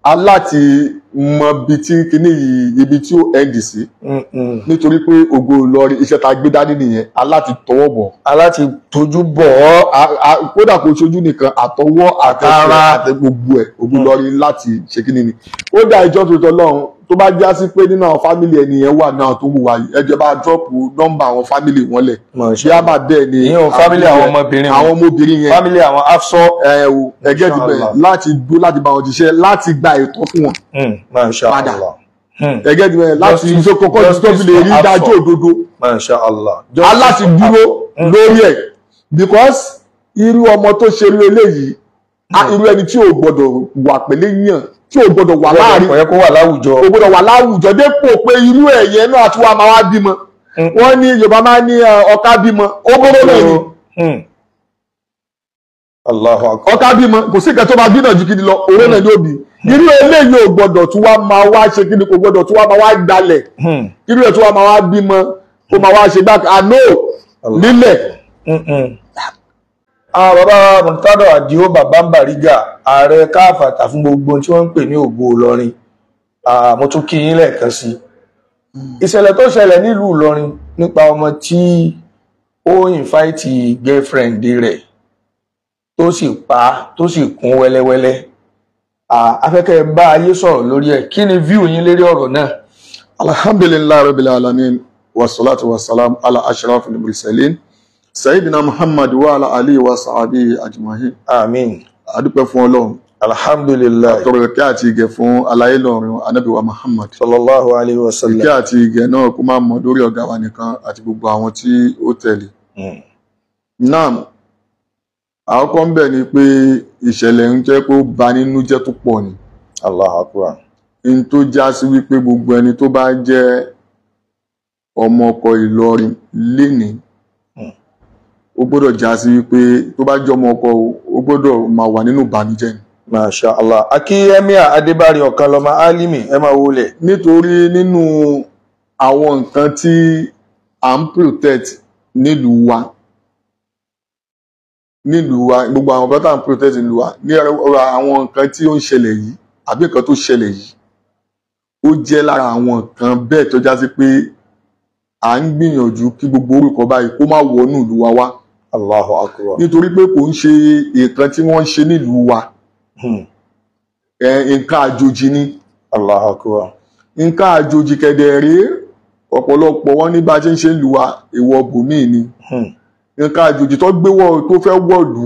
Aláti mọ ibi tí kíní yìí, ibi tí ó end sí, nítorí pé Ògo Ìlọrin, iṣẹ́ tá a gbé dání nìyẹn, aláti tọwọ́ bọ̀, aláti tójú bọ̀ ọ́. Kódà kò ṣojú nìkan, àtọwọ́, àtara, àtẹ gbogbo ẹ̀. Ògo Ìlọrin láti ṣe kíní ni. Kódà ìjọ tó tọ́ lọ́hùn tó bá já sí pé nínú àwọn family ẹni yẹn wà náà tó wùwà yìí, ẹ jẹ́ bá drop nọ́mbà àwọn family wọn lẹ̀, bí a bá bẹ́ẹ̀ ni. Ìyẹn family àwọn ọmọbìnrin. Àwọn ọmọbìnrin yẹn. Family àwọn Afsọ. Ẹ o, ẹgẹ́ ti bẹ̀rẹ̀ láti dúró láti bá wọn ṣiṣẹ́ láti gba ẹ̀tọ́ fún wọn padà. Ẹgẹ́ ti bẹ̀rẹ̀ láti ìṣokòkò tó fi lè rí dájọ́ òdodo. Masha Allah. Aláti dúró lórí ẹ̀, because irú ọmọ tó ṣe irú eléyìí, irú ẹni tí ò gbọdọ̀ wà pẹ̀lẹ́ yàn, tí ò gbọdọ̀ wà láàrin, kò yẹ kó wà láwùjọ, kò gbọdọ̀ wà láwùjọ, dépò pé irú ẹ̀yẹ náà àti wàá máa wá bímọ. Wọ́n ní Yorùbá máa ní ọ̀ká bímọ, ó gbọ́dọ̀ náà ni. Allahu Akbar. Ọ̀ká bímọ, kò sí nǹkan tó máa bí náà ju kí ni lọ, òun náà ni ó bí. Irú eléyìí ò gbọdọ̀ tún wá máa wá ṣe kí ni, kò gbọdọ̀ tún wá máa wá gbalẹ̀. Irú ẹ̀ tún wá máa wá bímọ, kó máa wá ṣe gbá àná nílẹ̀. Àwọn bàbá Murtado Àdìó bàbá ń Bàrígà, ààrẹ káfàtà fún gbogbo tí wọ́n ń pè ní Ògo Ìlọrin, mo tún kí yín lẹ́ẹ̀kan sí. Ìṣẹ̀lẹ̀ tó ṣẹlẹ̀ nílùú Ìlọrin nípa ọmọ tí ó invite girlfriend rẹ̀ tó sì pa, tó sì kún wẹ́lẹ́wẹ́lẹ́, afẹ́kẹ́ bá ayé sọ̀rọ̀ lórí ẹ̀. Kí ni view yín lérí ọ̀rọ̀ náà? Alhamdulillahi rabbil alamin, wassalatu wassalam ala ashrafil mursalin, Sayyidina Muhammad wa ala alihi wa sahbihi ajma'in. Àmín. Adúpẹ́ fún Ọlọ́run. Alhamdulillah. Àtọrọ ìkẹ́ àti ìgẹ̀ fún aláyé lọ́run Ànábì wa Muhammad sallallahu alayhi wa sallam. Ìkẹ́ àti ìgẹ̀ náà kó máa mọ lórí ọ̀gá wa nìkan àti gbogbo àwọn tí ó tẹ̀lé. Naam, àkọ́kọ́ ń bẹ̀ ni pé ìṣẹ̀lẹ̀ ń jẹ́ pé ó bà nínú jẹ́ tó pọ̀ ni. Allahu Akbar. N tó já sí wípé gbogbo ẹni tó bá jẹ́ ọmọ ọkọ Ìlọrin lénìí, ó gbọ́dọ̀ já sí wípé tó bá jẹ́ ọmọ ọkọ, ó gbọ́dọ̀ máa wà nínú ìbànújẹ́ ni. Masha Allah. Akí Emir Adébárí ọ̀kan lọ́mọ Álímì, ẹ máa wọlé. Nítorí nínú àwọn nǹkan tí à ń protect nílùú wa, gbogbo àwọn nǹkan tá à ń protect nílùú wa, ní àwọn nǹkan tí ó ń ṣẹlẹ̀ yìí àbí nǹkan tó ṣẹlẹ̀ yìí, ó jẹ́ lára àwọn nǹkan bẹ́ẹ̀ tó já sí pé à ń gbìyànjú kí gbogbo orúkọ báyìí kó má wọnú ìlú wa wá. Allahu Akbar. Nítorí pé kò ń ṣe nǹkan tí wọ́n ń ṣe nílùú wa, nǹkan àjòjì ni. Allahu Akbar. Nǹkan àjòjì kẹ̀dẹ̀ rí, ọ̀pọ̀lọpọ̀ wọn ní bá ṣe ń ṣe ìlú wa, ìwọ bòmíì ni. Nǹkan àjòjì tó gbé wọ̀ tó fẹ́ wọ̀lú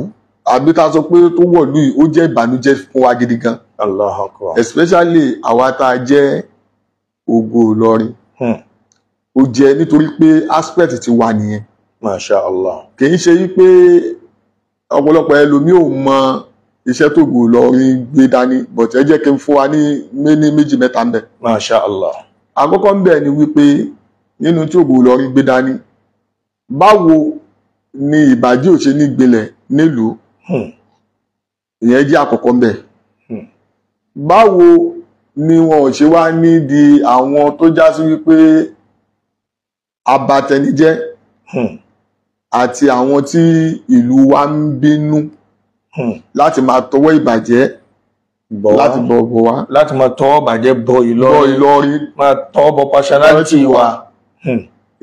àbí tá a sọ pé tó wọ̀lú yìí, ó jẹ́ ìbànújẹ́ fún wa gidi gan. Allahu Akbar. Especially àwa tá a jẹ́ Ògo Ìlọrin. Ó jẹ́ nítorí pé aspect ti wà nìyẹn. Masha Allah. Kì í ṣe wípé ọ̀pọ̀lọpọ̀ ẹlòmíì ò mọ iṣẹ́ tó Ògo Ìlọrin gbé dání, but ẹ jẹ́ kí n fún wa ní méní méjì mẹ́ta ń bẹ̀. Masha Allah. Àkọ́kọ́ ń bẹ̀ ni wípé nínú tí Ògo Ìlọrin gbé dání, báwo ni ìbàjẹ́ ò ṣe ní gbilẹ̀ nílùú? Ìyẹn jẹ́ àkọ́kọ́ ń bẹ̀. Báwo ni wọn ò ṣe wá ní di àwọn tó já sí wípé abatẹnijẹ́ àti àwọn tí ìlú wa ń bínú láti máa tọwọ́ ìbàjẹ́ láti bọ̀ bọ̀ wá, láti máa tọwọ́ ìbàjẹ́ bọ Ìlọrin, máa tọwọ́ bọ personality wa.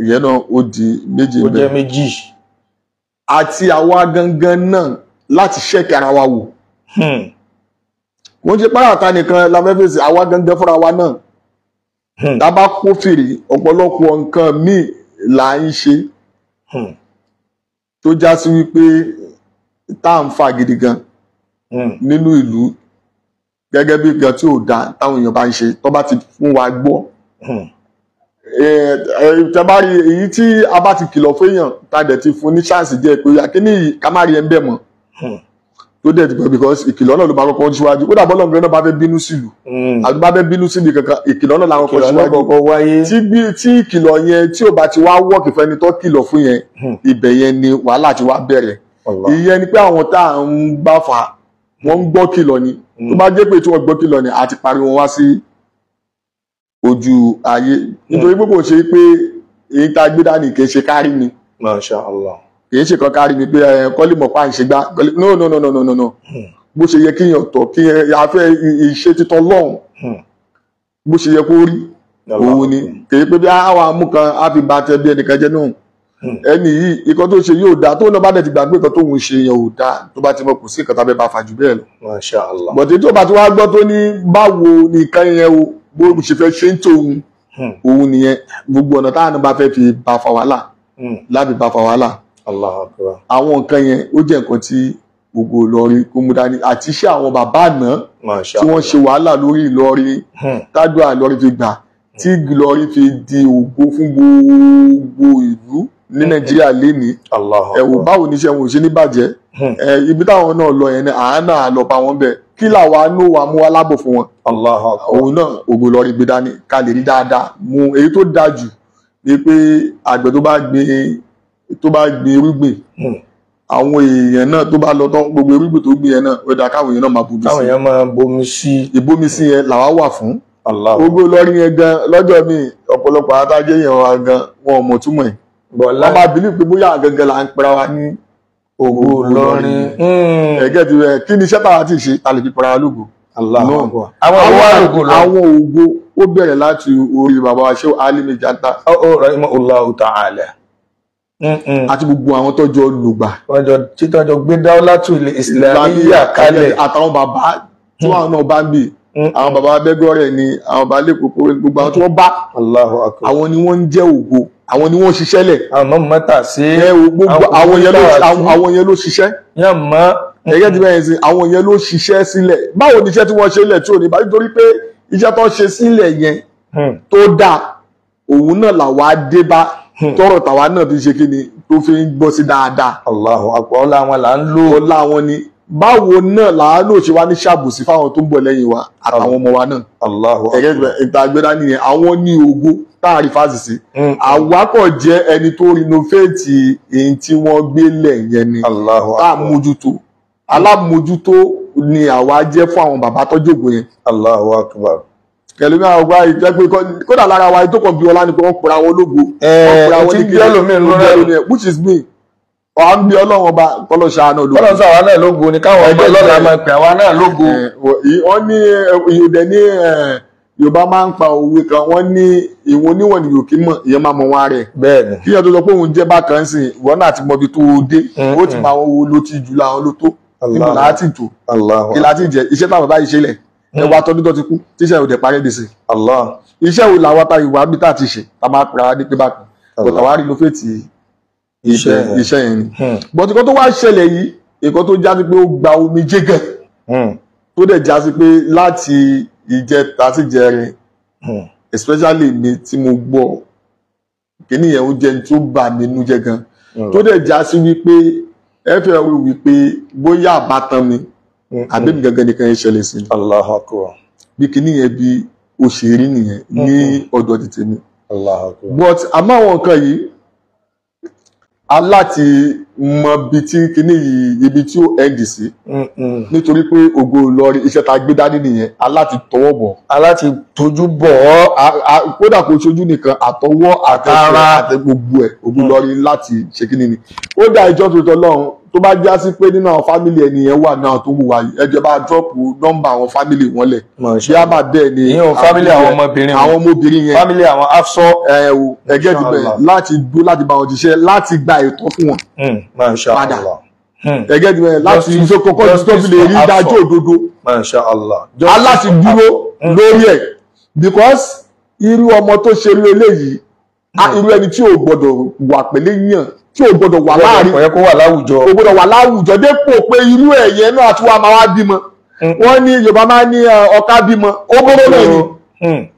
Ìyẹn náà ó di méjì. Ó jẹ́ méjì. Àti àwa gangan náà láti ṣẹ́kì ara wa wò. Wọ́n ṣe páràtà nìkan la fẹ́ fèsì, àwa gangan fúnra wa náà. Tá bá kó fèrè, ọ̀pọ̀lọpọ̀ nǹkan míì là ń ṣe tó já sí wípé tá à ń fa gidi gan nínú ìlú, gẹ́gẹ́ bí nǹkan tí ò da táwọn èèyàn bá ń ṣe tó bá ti fún wa gbọ́. Tẹ́ bá rí èyí tí a bá ti kìlọ̀ fún èèyàn, tá a dẹ̀ ti fún ní chance díẹ̀ pé kíní yìí ká má rí ẹ ń bẹ̀ mọ́, tó dẹ̀ ti pẹ́, because ìkìlọ̀ náà ló máa kọ́kọ́ síwájú. Kódà bọ́lá ọ̀gbìn náà bá fẹ́ bínú sílùú àbí bá fẹ́ bínú síbi kankan, ìkìlọ̀ náà làwọn kọ́ síwájú. Tí ìkìlọ̀ yẹn tí ò bá ti wá wọ́ọ̀kì fẹ́ni tó kìlọ̀ fún yẹn, ibẹ̀ yẹn ni wàhálà ti wá bẹ̀rẹ̀. Ìyẹn ni pé àwọn tá à ń bá fà wọ́n ń gbọ́ kìlọ̀ ni. Tó bá jẹ́ pé tí wọ́n gbọ́ kìlọ̀ ni, a ti pariwo wá sí ojú ayé. Nítorí pé kò ṣe pé èyí tá a gbé dání kì í ṣe kárí ni. Masha Allah. Kì í ṣe kan kárí ni pé kọ́lé mọ̀ pa ń ṣe gbá. No no no no no no. Bó ṣe yẹ kíyàn tọ̀, kí a fẹ́ ìṣe títọ́ lọ́hùn, bó ṣe yẹ kó rí òun ni. Kìí pé bí àwọn amúkan á fi ba tẹ bí ẹnìkan jẹ́ náà. Ẹni yìí ikọ́ tó ṣe yóò dáa, tó náà bá dẹ̀ ti gbàgbé nǹkan tóun ṣe yẹn ò dáa, tó bá ti mọ kò sí nǹkan tábẹ́ bá fà jù bẹ́ẹ̀ lọ. Masha Allah. Bọ̀dé tó bá ti wá gbọ́ tó ní báwo ni nǹkan yẹn o, bó ṣe fẹ́ ṣe ń tòun òun nìyẹn. Gbogbo ọ̀nà táwọn bá fẹ́ fi bá fa wàhálà láti bá fa wàhálà. Allahu Akbar. Àwọn nǹkan yẹn ó jẹ́ nǹkan tí gbogbo Ìlọrin kó mú dání, àti iṣẹ́ àwọn bàbá àná tí wọ́n ṣe wàhálà lórí Ìlọrin, tádùá Ìlọrin fi gbà, tí Ìlọrin fi di ògo fún gbogbo ìlú ní Nàìjíríà lénìí. Ẹ wò báwo ni iṣẹ́ wọn ò ṣe ní bàjẹ́. Ibi táwọn náà lọ yẹn ni àánà lọ bá wọn bẹ̀, kí làwa ló wà mú alábò fún wọn. Òun náà ògo Ìlọrin gbé dání ká lè rí dáadáa mú. Èyí tó dáa jù ni pé àgbẹ̀ tó bá gbin irúgbìn, àwọn èèyàn náà tó bá lọ tán, gbogbo irúgbìn tó gbìn yẹn náà ó dáa káwọn èèyàn náà máa bomi sí. Káwọn èèyàn máa bomi sí. Ìbomi sí yẹn làwa wà fún. Ògo Ìlọrin yẹn gan lọ́jọ́ mi, ọ̀pọ̀lọpọ̀ atájẹ́ yẹn wa gan wọn ò mọ̀ túmọ̀ ẹ̀. Wọ́n máa bìlí pé bóyá gangan là ń pera wa ní Ògo Ìlọrin. Ẹ̀gẹ́ ti rẹ̀ kí ni iṣẹ́ táwa ti ṣe ta lè fi pera wa lógo. Àwọn ògo ó bẹ̀rẹ̀ láti orí bàbá wa Shehu Alimi Janta. Rahimahullahu ta'ala. Àti gbogbo àwọn tó jọ lùgbà. Wọ́n jọ títọ́jọ gbé Dawlatul Islamiyya kalẹ̀. Àtàwọn bàbá tí wọ́n náà bá ń bì, àwọn bàbá abẹ́gọ́rẹ̀ ni, àwọn bàbá lẹ́kọ̀ọ́, gbogbo àwọn tí wọ́n bá, Allahu Akbar, àwọn ni wọ́n ń jẹ́ ògo, àwọn ni wọ́n ṣiṣẹ́ lẹ̀. Àwọn mọ́tà sí gbogbo àwọn yẹn ló ṣiṣẹ́. Ẹ̀yẹ́ ti bẹ̀rẹ̀ sí, àwọn yẹn ló ṣiṣẹ́ sílẹ̀. Báwo ni iṣẹ́ tí wọ́n ṣe lẹ̀ tí ò ní bá? Nítorí pé iṣẹ́ tó ṣe sílẹ̀ yẹn tó dáa, òun náà làwa dé bá, tọrọ tàwa náà fi ṣe kíni tó fi ń gbọ́ sí dáadáa. Allahu Akbar. Ọlá wọn là ń lò. Ọlá wọn ni. Báwo náà làánú ṣe wá ní ṣàbùsí fáwọn tó ń bọ̀ lẹ́yìn wa àtàwọn ọmọ wa náà. Allahu Akbar. Ẹ̀gẹ́ ìta gbéra nìyẹn. Àwọn ní ògo táàrí fásitì sí. Àwa kò jẹ́ ẹni tó rinoveti èyí tí wọ́n gbé lẹ̀ yẹn ni. Allahu Tá a Akbar. mójútó. Alámójútó ni àwa jẹ́ fún àwọn bàbá tó jókòó yẹn. Allahu Akbar. Kẹlẹ́mí àwọn ọgbà ìjẹ́ pé kódà lára wa tó kàn bí ọlá ni pé wọ́n pera wọn lógo. Wọ́n pera wọn ní kíni, which is me. Ọ̀ ń bí Ọlọ́run ọba kọ́lọ́ ṣàánú lógo. Kọ́lọ́ ṣàánú náà lógo ni káwọn ọmọ ọlọ́run máa pè àwa náà lógo. Wọ́n ní ìyòdẹ ní Yorùbá máa ń pa òwe kan, wọ́n ní ìwọ̀n oníwọ̀n ni yòókì mọ̀, ìyẹn máa mọ̀ wọn rẹ̀. Bẹ́ẹ̀ni. Kí ìyẹn tó sọ pé òun jẹ́ bákan sìn, ìwọ náà ti mọ ibi tó o dé, ó ti máa wo ló ti jù láwọn ló tó, níbo láti tó, kí láti jẹ, iṣẹ́ táwọn bàbá yìí ṣe lẹ̀, ẹ wá tọdún tó ti kú, tíṣẹ́ ò dẹ̀ parẹ́ dèsè. Iṣẹ́ wo làwọn ta ìwà bí tá a ti ṣe, tá a máa pera wa ní pé bákan, bọ̀tà wá rí ló fẹ́ tì í iṣẹ́ yẹn ni. But nǹkan tó wá ṣẹlẹ̀ yìí, nǹkan tó já sí pé ó gba omijé gan, tó dẹ̀ já sí pé láti ìjẹta sí jẹrin, especially mi tí mo gbọ́ kíní yẹn, ó jẹ́ ní tó bà mí nú jẹ́ gan, tó dẹ̀ já sí wípé ẹ fẹ́ rí wípé bóyá àbátan mi àbí mi gangan nìkan yẹn ṣẹlẹ̀ sí ni. Allahu Akbar. Bí kíní yẹn bí ó ṣe rí nìyẹn ní ọ̀dọ̀ tètè mi. Allahu Akbar. But àmọ́ àwọn nǹkan yìí aláti mọ bí tí kíní yìí ibi tí ó end sí, nítorí pé Ògo Ìlọrin iṣẹ́ ta gbé dání nìyẹn, aláti tọwọ́ bọ̀, aláti tójú bọ̀ ọ́, kódà kò ṣojú nìkan, àtọwọ́ àtara àti gbogbo ẹ̀, Ògo Ìlọrin láti ṣe kíní ni. Ó dá ìjọ tuntun lọ́hùn tó bá já sí pé nínú àwọn fámìlì ẹnìyẹn wà náà tó wùwà yìí, ẹ jẹ́ bá dọ́pù nọ́mbà àwọn fámìlì wọn lẹ̀. Bí a bá bẹ́ẹ̀ ni ìyẹn fámìlì àwọn ọmọbìnrin, àwọn ọmọbìnrin yẹn, fámìlì àwọn Afsọ, ẹ o ẹgẹ́ ti bẹ̀rẹ̀ láti dúró láti bá wọn ṣiṣẹ́ láti gba ẹ̀tọ́ fún wọn padà. Ẹgẹ́ ti bẹ̀rẹ̀ láti ìṣokòkò tó fi lè rí dájọ́ òdodo. Aláti dúró lórí ẹ̀, because irú ọmọ tó ṣe irú eléyìí, irú ẹni tí ò gbọdọ̀ wà pẹ̀lẹ́ yàn, tí ò gbọdọ̀ wà láàrin, kò yẹ kó wà láwùjọ, kò gbọdọ̀ wà láwùjọ dépò pé irú ẹ̀yẹ náà tí wàá máa wá bímọ. Wọ́n ní Yorùbá máa ní ọká bímọ, ó gbọ́dọ̀ náà ni.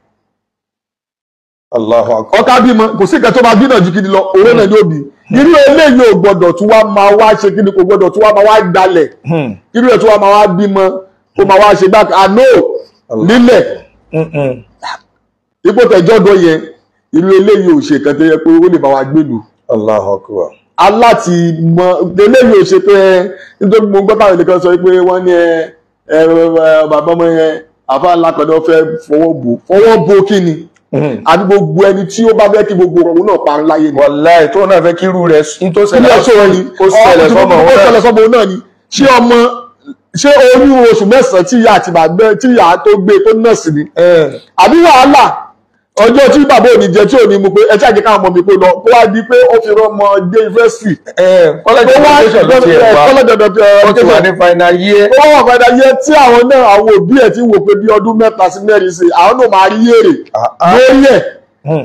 Allahu Akbar. Ọká bímọ, kò sí ìkẹ́ tó máa bínà ju kí ni lọ, owó náà ni ó bí. Irú eléyìí ò gbọdọ̀ tún wá máa wá ṣe kí ni, kò gbọdọ̀ tún wá máa wá gbalẹ̀. Irú ẹ̀ tún wá máa wá bímọ, kó máa wá ṣe gbá àná nílẹ̀. Ipò tẹ̀jọ́dọ̀ yẹn, irú eléyìí ò ṣe nǹkan tó yẹ pé ó lè bá wa gbèlú. Allahu Akbar. Aláti mọ eléyìí ò ṣe pé nítorí mo gbọ́ táwọn ènìyàn sọ pé wọ́n ní ẹ bàbá ọmọ yẹn àfa ńlá kan ní wọ́n fẹ́ fọwọ́ bò, fọwọ́ bò kí ni? Àti gbogbo ẹni tí ó bá fẹ́ kí gbogbo ọ̀run náà parun láyé ni. Wàláhì tó náà fẹ́ kí irú rẹ̀ ní tó ṣẹlẹ̀ sọ́mọ òun náà ni. Ṣé ọmọ Ṣé oyún oṣù mẹ́sàn-án tí ìyá àti bàbá tí ìyá tó gbé tó nọ́ọ̀sì ni, àbí wàhálà ọjọ́ tí bàbá ò ní jẹ tí ò ní mu pé ẹ ṣáà jẹ́ káwọn ọmọ mi kó lọ, kó wá di pé ó fi rán ọmọ dé yunifásitì. College of education ló ti ẹ̀ wá, ó ti wà ní final year. Ó wà final year tí àwọn náà àwọn òbí ẹ̀ ti wò pé bí ọdún 3 sí 4 sí àwọn náà máa rí èrè lórí ẹ̀.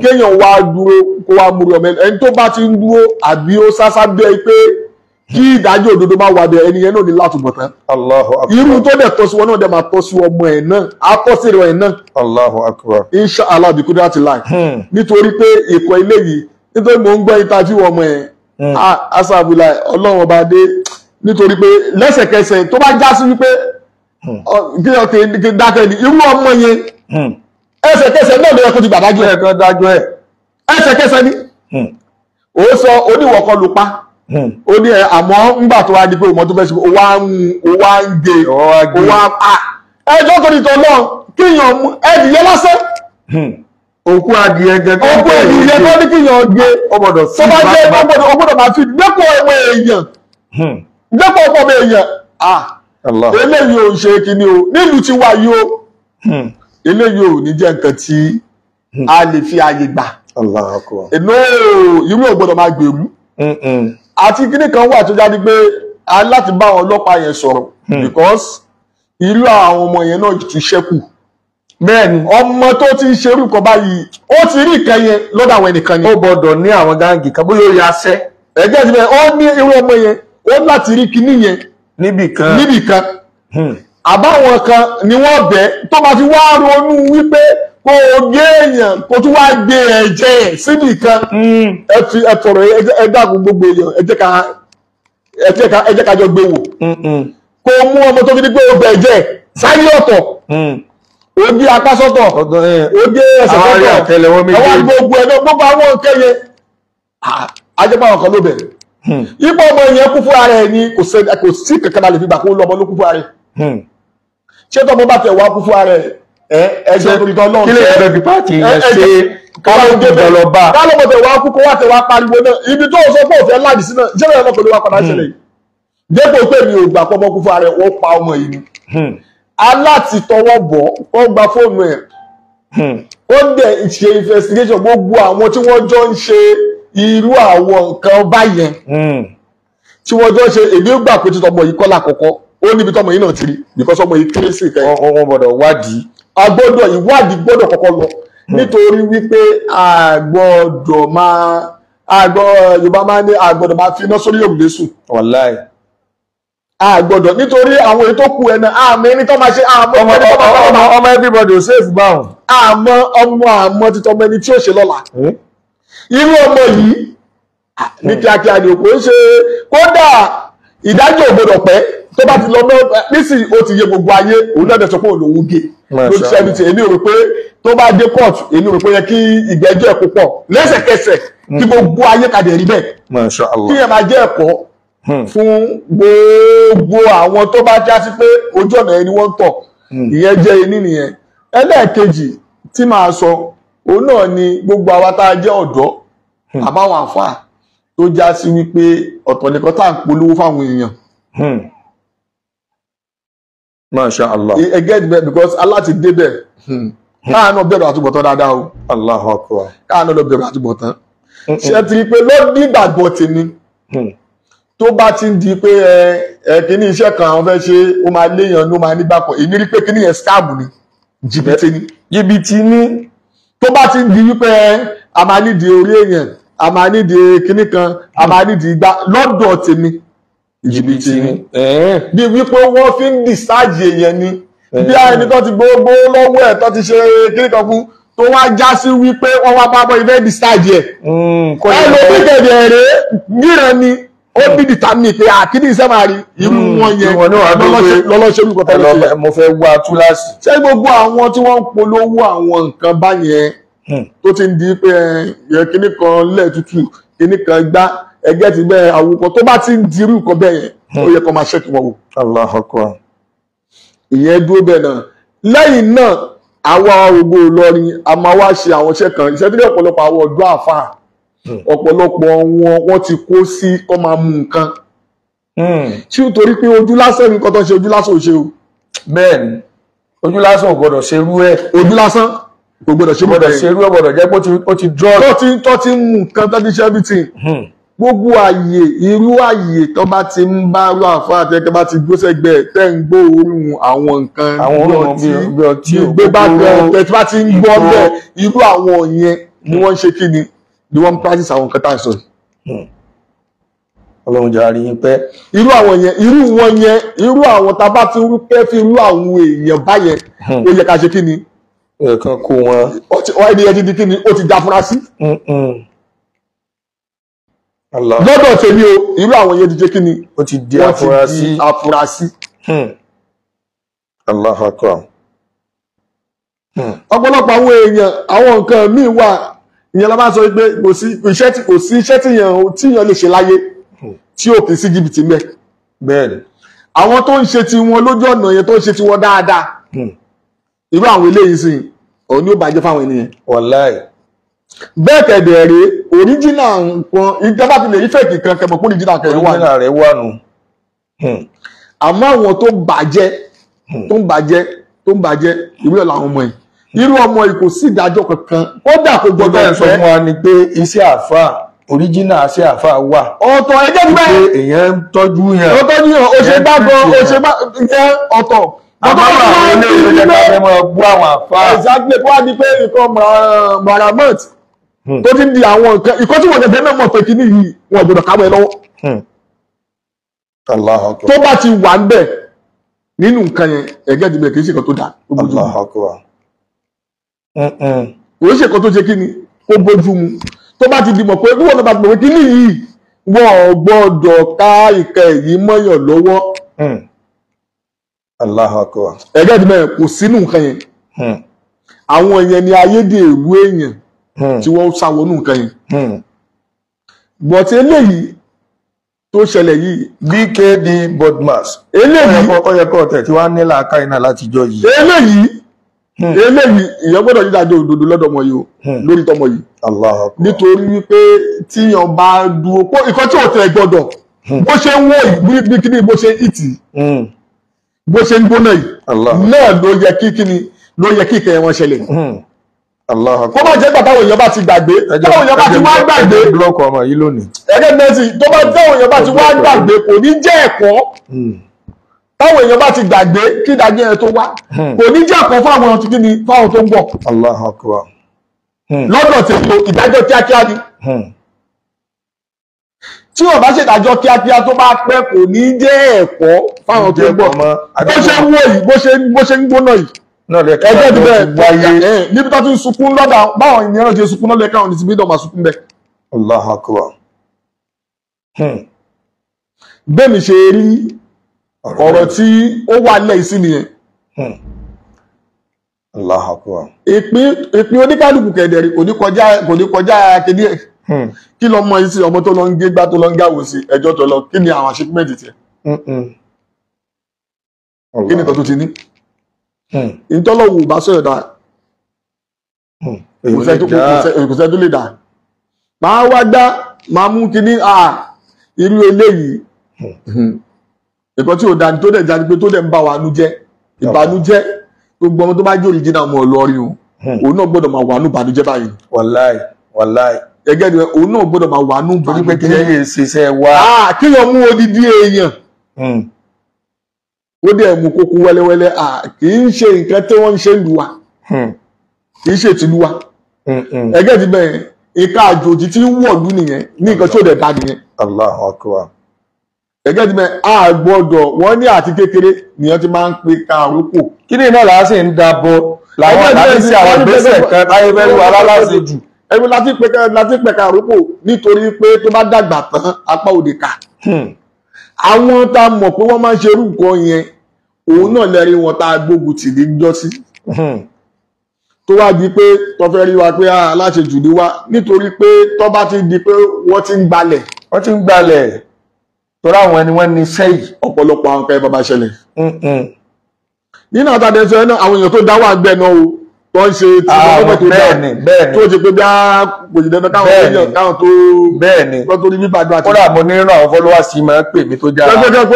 Kéèyàn wá dúró kó wá múri ọmọ ẹni tó bá ti ń dúró àbí ó sásá bẹ́ẹ̀ pé kí ìdájọ́ òdodo máa wà bẹ́ẹ̀, ẹni yẹn náà ní látúbọ̀tán. Allahu akbar. Irú tó dẹ̀ tọ́ sí wọn náà dẹ̀ máa tọ́ sí ọmọ ẹ̀ náà, á tọ́ sí ìrọ̀ ẹ̀ náà. Allahu akbar. Insha Allah bí kúndà ti láì. Nítorí pé ìkọ̀ ilé yìí, nítorí mò ń gbọ́ interview ọmọ ẹ̀, asàbùlà ọlọ́run ọba dé, nítorí pé lẹ́sẹ̀kẹsẹ̀ tó bá já sí wípé kí ọ dákẹ́ ni irú ọmọ yẹn, ẹsẹ̀kẹsẹ̀ náà ló yẹ kó ti gbàdájọ́ ẹ̀. Ẹsẹ̀kẹsẹ̀ ni. Ó sọ oníwọ̀kọ ló pa. Ó ní ẹ àmọ́ ńgbà tó wá di pé òmò tó fẹ́ ṣe ó wá ń gé ó wá pa ẹjọ́ tó ní tọ́ náà kíyàn mú ẹdìyẹ lásán. Òkú adìyẹ gẹ́gẹ́ òkú ẹdìyẹ tó ní kíyàn gé ó gbọ́dọ̀ tó bá jẹ́ ó gbọ́dọ̀ máa fi dẹ́kun ọmọ èèyàn dẹ́kun ọmọ èèyàn. Eléyìí ò ń ṣe kíní o nílùú tí wà yìí o, eléyìí ò ní jẹ́ nǹkan tí a lè fi ààyè gbà. Irú ò gbọ́dọ̀ máa gbèrú. Àti kíní kan wà tó jáde pé a láti bá àwọn ọlọ́pàá yẹn sọ̀rọ̀ because irú àwọn ọmọ yẹn náà tún ṣẹ́kù. Bẹ́ẹ̀ni ọmọ tó ti ń ṣerú nǹkan báyìí ó ti rí nǹkan yẹn lọ́dọ̀ àwọn ẹnìkan ni. Ó gbọ́dọ̀ ní àwọn gáǹgì kan bóyá ó yà sẹ́. Ẹ̀jẹ̀ ti bẹ́ẹ̀ ó ní irú ọmọ yẹn ó láti rí kíní yẹn níbì kan. Àbáwọn kan ni wọ́n bẹ̀ tó máa fi wá ronú wípé kó o gé èèyàn kó tún wá gbé ẹ̀jẹ̀ síbì kan. Ẹ fi ẹ fọ̀rọ̀ ẹ dákun gbogbo èèyàn ẹ jẹ́ ká jọ gbé wò. Kó o mú ọmọ tó fi ní pé o bẹ̀ ẹ̀jẹ̀ sáyé ọ̀tọ̀, o gé apá sọ́tọ̀, o gé ẹsẹ̀ sọ́tọ̀, àwọn gbogbo ẹ̀ gbogbo àwọn nǹkan yẹn ajẹ́pọ̀ àwọn kan ló bẹ̀. Ipò ọmọ yẹn kú fún ara ẹ̀ ni kò sí kankan lè fi gbà kó lọ́mọ ló kú fún ara ẹ̀. Ṣé tọmọ bá tẹ̀ wá kú fún ara ẹ̀ ẹjọ́ torí tọ́ lọ́n kí lè bẹ̀ fi pàtì yẹn ṣe kálọ̀ kálọ̀ tẹ̀ wá kú kó wá tẹ̀ wá pariwo náà ibi tó sọ pé òfin láàdì sí náà jẹ́rẹ̀ ọmọ pẹ̀lú wa padà ṣẹlẹ̀ yìí. Dépò pé mi ò gbà pọ́mọ kú fún ara ẹ̀ wọ́n pa ọmọ yìí ni. Aláti tọwọ́ bọ̀ kó gba fóònù ẹ̀ ó dẹ̀ ṣe investigation gbogbo àwọn tí wọ́n jọ ń ṣe irú àwọn nǹkan báyẹn tí wọ́n jọ ń ṣe. Èmi gbà pé títọ́ ọmọ yìí kọ́ lákọ̀ọ́kọ́ ó níbi tọ́mọ yìí náà ti rí because ọmọ yìí kéré sí ìkẹyìn. Wọ́n gbọ́dọ̀ wádìí. A gbọ́dọ̀ ìwádìí gbọ́dọ̀ kọ́kọ́ lọ nítorí wípé a gbọ́dọ̀ máa Yorùbá máa ní a gbọ́dọ̀ máa fi iná sórí òrùlé sùn. Wàláì. A gbọ́dọ̀ nítorí àwọn èyí tó kù ẹ̀ náà àmọ́ ẹni tó máa ṣe àmọ́ ẹni tó máa ṣe ọmọ everybody ò safe báwọn. Àmọ́ ọmọ àmọ́ títọ́ ọmọ ẹni tí ó ṣe lọ́la. Irú ọmọ yìí ní kíákíá ni kò ń ṣe kódà ìdájọ́ ò gbọ́dọ̀ pẹ́ tó bá ti lọ mọ́ nísìnyí ó ti yé gbogbo ayé òun náà dẹ̀ sọ pé òun lòún gé lójú sẹ́ni tí èmi rò pé tó bá dé court èmi rò pé yẹ kí ìgbẹ́jọ́ ẹ̀ púpọ̀ lẹ́sẹ̀kẹsẹ̀ kí gbogbo ayé kadẹ̀ rí bẹ́ẹ̀ kí ẹ máa jẹ́ ẹ̀kọ́ fún gbogbo àwọn tó bá já sí pé ojú ọ̀nà ẹni wọ́n ń tọ̀. Ìyẹn jẹ́ ẹni nìyẹn. Ẹlẹ́ẹ̀kejì tí màá sọ òun náà ni gbogbo àwa tá a jẹ́ ọ̀dọ́ àbáwọn àfáà tó já sí wípé ọ̀tọ̀ nìkan tá à ń polówó fáwọn èèyàn. Masha Allah. I get it because aláti débẹ̀ káà náà bẹ̀rù àtúbọ̀tán dáadáa o. Allahu Akbar. Káà náà lọ bẹ̀rù àtúbọ̀tán. Ṣé ti rí pé lọ́dún ìgbàgbọ́ tèmi tó bá ti ń di pé ẹ kíní iṣẹ́ kan àwọn fẹ́ ṣe ó máa léèyàn ló máa nígbàpọ̀ èmi rí pé kíní yẹn scam ni jìbìtì ni. Jìbìtì ni. Tó bá ti ń di wípé a máa nídìí orí èèyàn a máa nídìí kíní kan a máa nídìí igbá lọ́dọ̀ tèmi jìbìtì ni. Bí wípé wọ́n fi ń discharge èèyàn ni bí ẹni tó ti gbogbo lọ́wọ́ ẹ̀ tó ti ṣe kíní kan fún tó wá já sí wípé wọ́n wá bá bọ́ ibẹ̀ discharge ẹ̀. Ẹlòmíì kẹ̀dẹ̀ rèé níran ni ó bí determine pé àkíní iṣẹ́ máa rí irú wọn yẹn lọ́lọ́ṣẹ́ orúkọ tó lọ́ṣẹ́. Mo fẹ́ wá túláàsì. Ṣé gbogbo àwọn tí wọ́n ń polówó àwọn nǹkan báyẹn tó ti ń di pé ẹ kíní kan lẹ́ẹ̀tútù kíní kan gbá ẹgẹ́ ti bẹ́ẹ̀ àwòkọ tó bá ti ń di irú nǹkan bẹ́ẹ̀ yẹn ó yẹ kó máa ṣẹ́kì wọn wò. Allahu Akbar. Ìyẹn dúró bẹ́ẹ̀ náà. Lẹ́yìn náà àwa Ògo Ìlọrin a máa wá ṣe àwọn iṣẹ́ kan iṣẹ́ tó ní ọ̀pọ̀lọpọ̀ àwọn ọ̀dọ́ àfáà ọ̀pọ̀lọpọ̀ wọn wọ́n ti kó sí kọ́ máa mú nǹkan. Tí ó torí pé ojú lásán nǹkan tó ń ṣe, ojú lásán ò ṣe o. Bẹ́ẹ̀ ni, ojú lásán ò gbọ́dọ̀ ṣerú ẹ̀. Ojú lásán kò gbọ́dọ̀ ṣe gbọ́dọ̀ ṣerú ẹ̀, gbọ́dọ̀ jẹ́ pé ó ti drug. Tó ti ń mú nǹkan, tó ti ṣe everything. Gbogbo àyè, irú àyè tó bá ti ń bá rú àfa àti ẹ̀kẹ́ bá ti gbósẹ̀gbẹ́ tẹ́ ń gbó orun àwọn nǹkan bí ọtí gbé bá tẹ̀ tí bá ti ń gbọ́ bẹ́ẹ̀, irú àwọn yẹn ni wọ́n ń ṣe kí ni ni wọ́n ń practice àwọn nǹkan tá à ń sọ yìí. Ọlọ́run jẹ́ àrí yín pẹ́. Irú àwọn yẹn, irú wọn yẹn, irú àwọn tá a bá ti ń kẹ́ fi irú àwọn èèyàn báyẹn, ó yẹ ká ṣe kí ni. Ẹ̀ẹ̀kan kó wọn. Ẹni yẹn ti di kí ni, ó ti da afurasí. Lọ́dọ̀ tèmi o, irú àwọn yẹn ti jẹ́ kí ni, ó ti di afurasí. Afurasí. Allahu Akbar. Ọ̀pọ̀lọpọ̀ àwọn èèyàn, àwọn nǹkan míì wà, ìyẹn la máa sọ pé kò sí iṣẹ́ tíyàn lè ṣe láyé tí ò kì í sí jìbìtì mẹ́. Bẹ́ẹ̀ni. Àwọn tó ń ṣe tiwọn lójú ọ̀nà yẹn, tó ń ṣe tiwọn dáadáa, irú àwọn eléyìí sìn, òun ni ó bàjẹ́ fáwọn ènìyàn. Wàláì. Bẹ́ẹ̀ kẹ̀dẹ̀ rèé, òríjìnà nǹkan ìjọba ti lè rí fèkì kan kẹmọ̀ pé òríjìnà kan wà. Òríjìnà rẹ̀ wà nù. Àmọ́ àwọn tó bàjẹ́, tó ń bàjẹ́, tó ń bàjẹ́, ìwé ọ̀la àwọn ọmọ yìí. Irú ọmọ yìí kò sí ìdájọ́ kankan. Kódà kò gbọdọ̀ fẹ́. Sọ fún wa ni pé iṣẹ́ àáfàá, òríjìnà iṣẹ́ àáfàá wà. Ọ̀tọ̀ ẹjẹ́ ti bẹ́ẹ̀. Pé èèyàn ń tọ́jú yàn. Ó tọ́jú yàn, ó ṣe gbàgbọ́, ó ṣe bá yẹn ọ̀tọ̀. Àmọ́ àwọn ilé ìwé jẹ́ ká fẹ́ máa bú àwọn àáfàá. Exactly, kó wá di pé nǹkan maramot tó ti ń di àwọn nǹkan ìkọ́ tí wọ́n tẹ̀lé náà mọ̀ pé kíní yìí wọ́n gbọ́dọ̀ káwọ́ ẹ lọ́wọ́. Allahu Akbar. Tó bá ti wà ń bẹ̀ nínú nǹkan yẹn, ẹ̀gẹ́ ìdìbò kì í ṣe nǹkan tó dáa. Allahu Akbar. Kò í ṣe nǹkan tó ṣe kíni kó bójú mu. Tó bá ti di mọ̀ pé bí wọ́n bá ti mọ̀ pé kíní yìí wọ́n gbọ́dọ̀ ká ìkẹ́ yìí mọ́yàn lọ́wọ́. Allahu Akbar. Ẹ̀gẹ́ ìdìbò kò sínú nǹkan yẹn. Àwọn yẹn ni ayédèrú èèyàn tí wọ́n sáwọnú nǹkan yẹn. Bọ̀tí eléyìí tó ṣẹlẹ̀ yìí, BKD Bodmas, eléyìí ó yẹ kó tẹ̀ tí wọ́n á ní làákàyè náà látijọ́ yìí. Eléyìí ìyẹn gbọ́dọ̀ yídájọ́ òdodo lọ́dọ̀ ọmọ yìí o, lórí tọmọ yìí. Allahu Akbar. Nítorí wípé tíyan bá dúró pé ìkan tí ò tẹ̀ gbọ́dọ̀ bó ṣe ń wọ̀ yìí, bí kíní bó ṣe ń ìtì, bó ṣe ń gbóná yìí náà ló yẹ kí kíni ló yẹ kí ìkẹyẹ wọn ṣẹlẹ̀. Kó má jẹ́ gbà táwọn èèyàn bá ti gbàgbé, táwọn èèyàn bá ti wá gbàgbé, blọọkù ọmọ yìí lónìí. Ẹgẹ́ mẹ́sì tó bá táwọn èèyàn bá ti wá gbàgbé kò ní jẹ́ ẹ̀kọ́. Táwọn èèyàn bá ti gbàgbé kí ìdájọ́ yẹn tó wá kò ní jẹ́ ẹ̀kọ́ fún àwọn tí kíni fáwọn tó ń bọ̀. Allahu Akbar. Lọ́dọ̀ tètò ìdájọ́ kíákíá ni. Tí wọ́n bá ṣèdájọ́ kíákíá tó bá pẹ́ kò ní jẹ́ ẹ̀kọ́ fáwọn tó ń bọ̀. Bó ṣe ń wò yìí, bó ṣe ń gbóná yìí, ẹgbẹ́ ti bẹ́ẹ̀ níbi tó ti ń sunkún lọ́dà báwọn ènìyàn ti sunkún lọ́dà káwọn ti bídọ̀ máa sunkún bẹ́ẹ̀. Allahu Akbar. Bẹ́ẹ̀ mi ṣe rí ọ̀rọ̀ tí ó wà lẹ́yìn sí nìyẹn. Allahu Akbar. Ìpín oníkálukú kẹ̀dẹ̀rì kò ní kọjá kéde ẹ̀. Kí lọ mọ sí ọmọ tó lọ ń gé gbá tó lọ ń gáwó sí ẹjọ́ tó lọ, kí ni àwọn achievement tiẹ̀? Kí ni nǹkan tó ti ní? Ìtọ́lọ́wò bá sọ̀rọ̀ dá kò sẹ́ tó lè dá máa wá dá máa mú kí ní irú eléyìí nǹkan tí ò dá tó dẹ̀ jáde pé tó dẹ̀ ń bá wa nú jẹ́ ìbànújẹ́. Gbogbo ọmọ tó bá jẹ́ òrìjínà ọmọ Ìlọrin o, òun náà gbọ́dọ̀ máa wà nú ìbànújẹ́ báyìí. Wàláì wàláì. Ẹgẹ́ ni òun náà gbọ́dọ̀ máa wà nú Torí pé kí ìbànújẹ́. ni ṣiṣẹ́ wa. Kíyàn mú odidi èèyàn ó dẹ̀ mú kókó wẹ́lẹ́wẹ́lẹ́, kì í ṣe nǹkan tí wọ́n ń ṣe lù wá, kì í ṣe tìlú wa. Ẹgẹ́ ti bẹ̀rẹ̀ ìka àjòjì tí ń wọ̀lú nìyẹn, ní nǹkan tí ó dẹ̀ da nìyẹn. Allahu Akbar. Ẹgẹ́ ti bẹ̀rẹ̀ a gbọ́dọ̀ wọ́n ní àti kékeré nìyẹn ti máa ń pe kàrókò. Kí ni náà làá sì ń dabo làwọn láti ṣe àwọn ìgbésẹ̀ kan táyé fẹ́ wà lálàsì jù. Ẹgbẹ́ láti pẹ̀ kàrókò nítorí pé tó bá dàgbà tán apá òde ká. Àwọn tá a mọ̀ pé wọ́n máa ń ṣe irú nǹkan yẹn, òun náà lẹ́rí wọn tá a gbógun tì ní jọ́sí. Tó wá di pé tó fẹ́ rí wa pé aláṣejù ni wá, nítorí pé tó bá ti di pé wọ́n ti ń gbalẹ̀. Wọ́n ti ń gbalẹ̀ torí àwọn ẹni wọ́n ní iṣẹ́ yìí. Ọ̀pọ̀lọpọ̀ àwọn kan bàbá ṣẹlẹ̀. Nínú àtàdé sọ náà, àwọn èèyàn tó dá wà gbẹ náà o. tó ń ṣe tí wọ́n tó dáa tó ṣe pé bí a kò sì dandan káwọn èèyàn káwọn tó tó torí bíbàdàn àti. Kódà mo ní nínú àwọn followers yìí máa ń pè mí tó jára. Jẹ́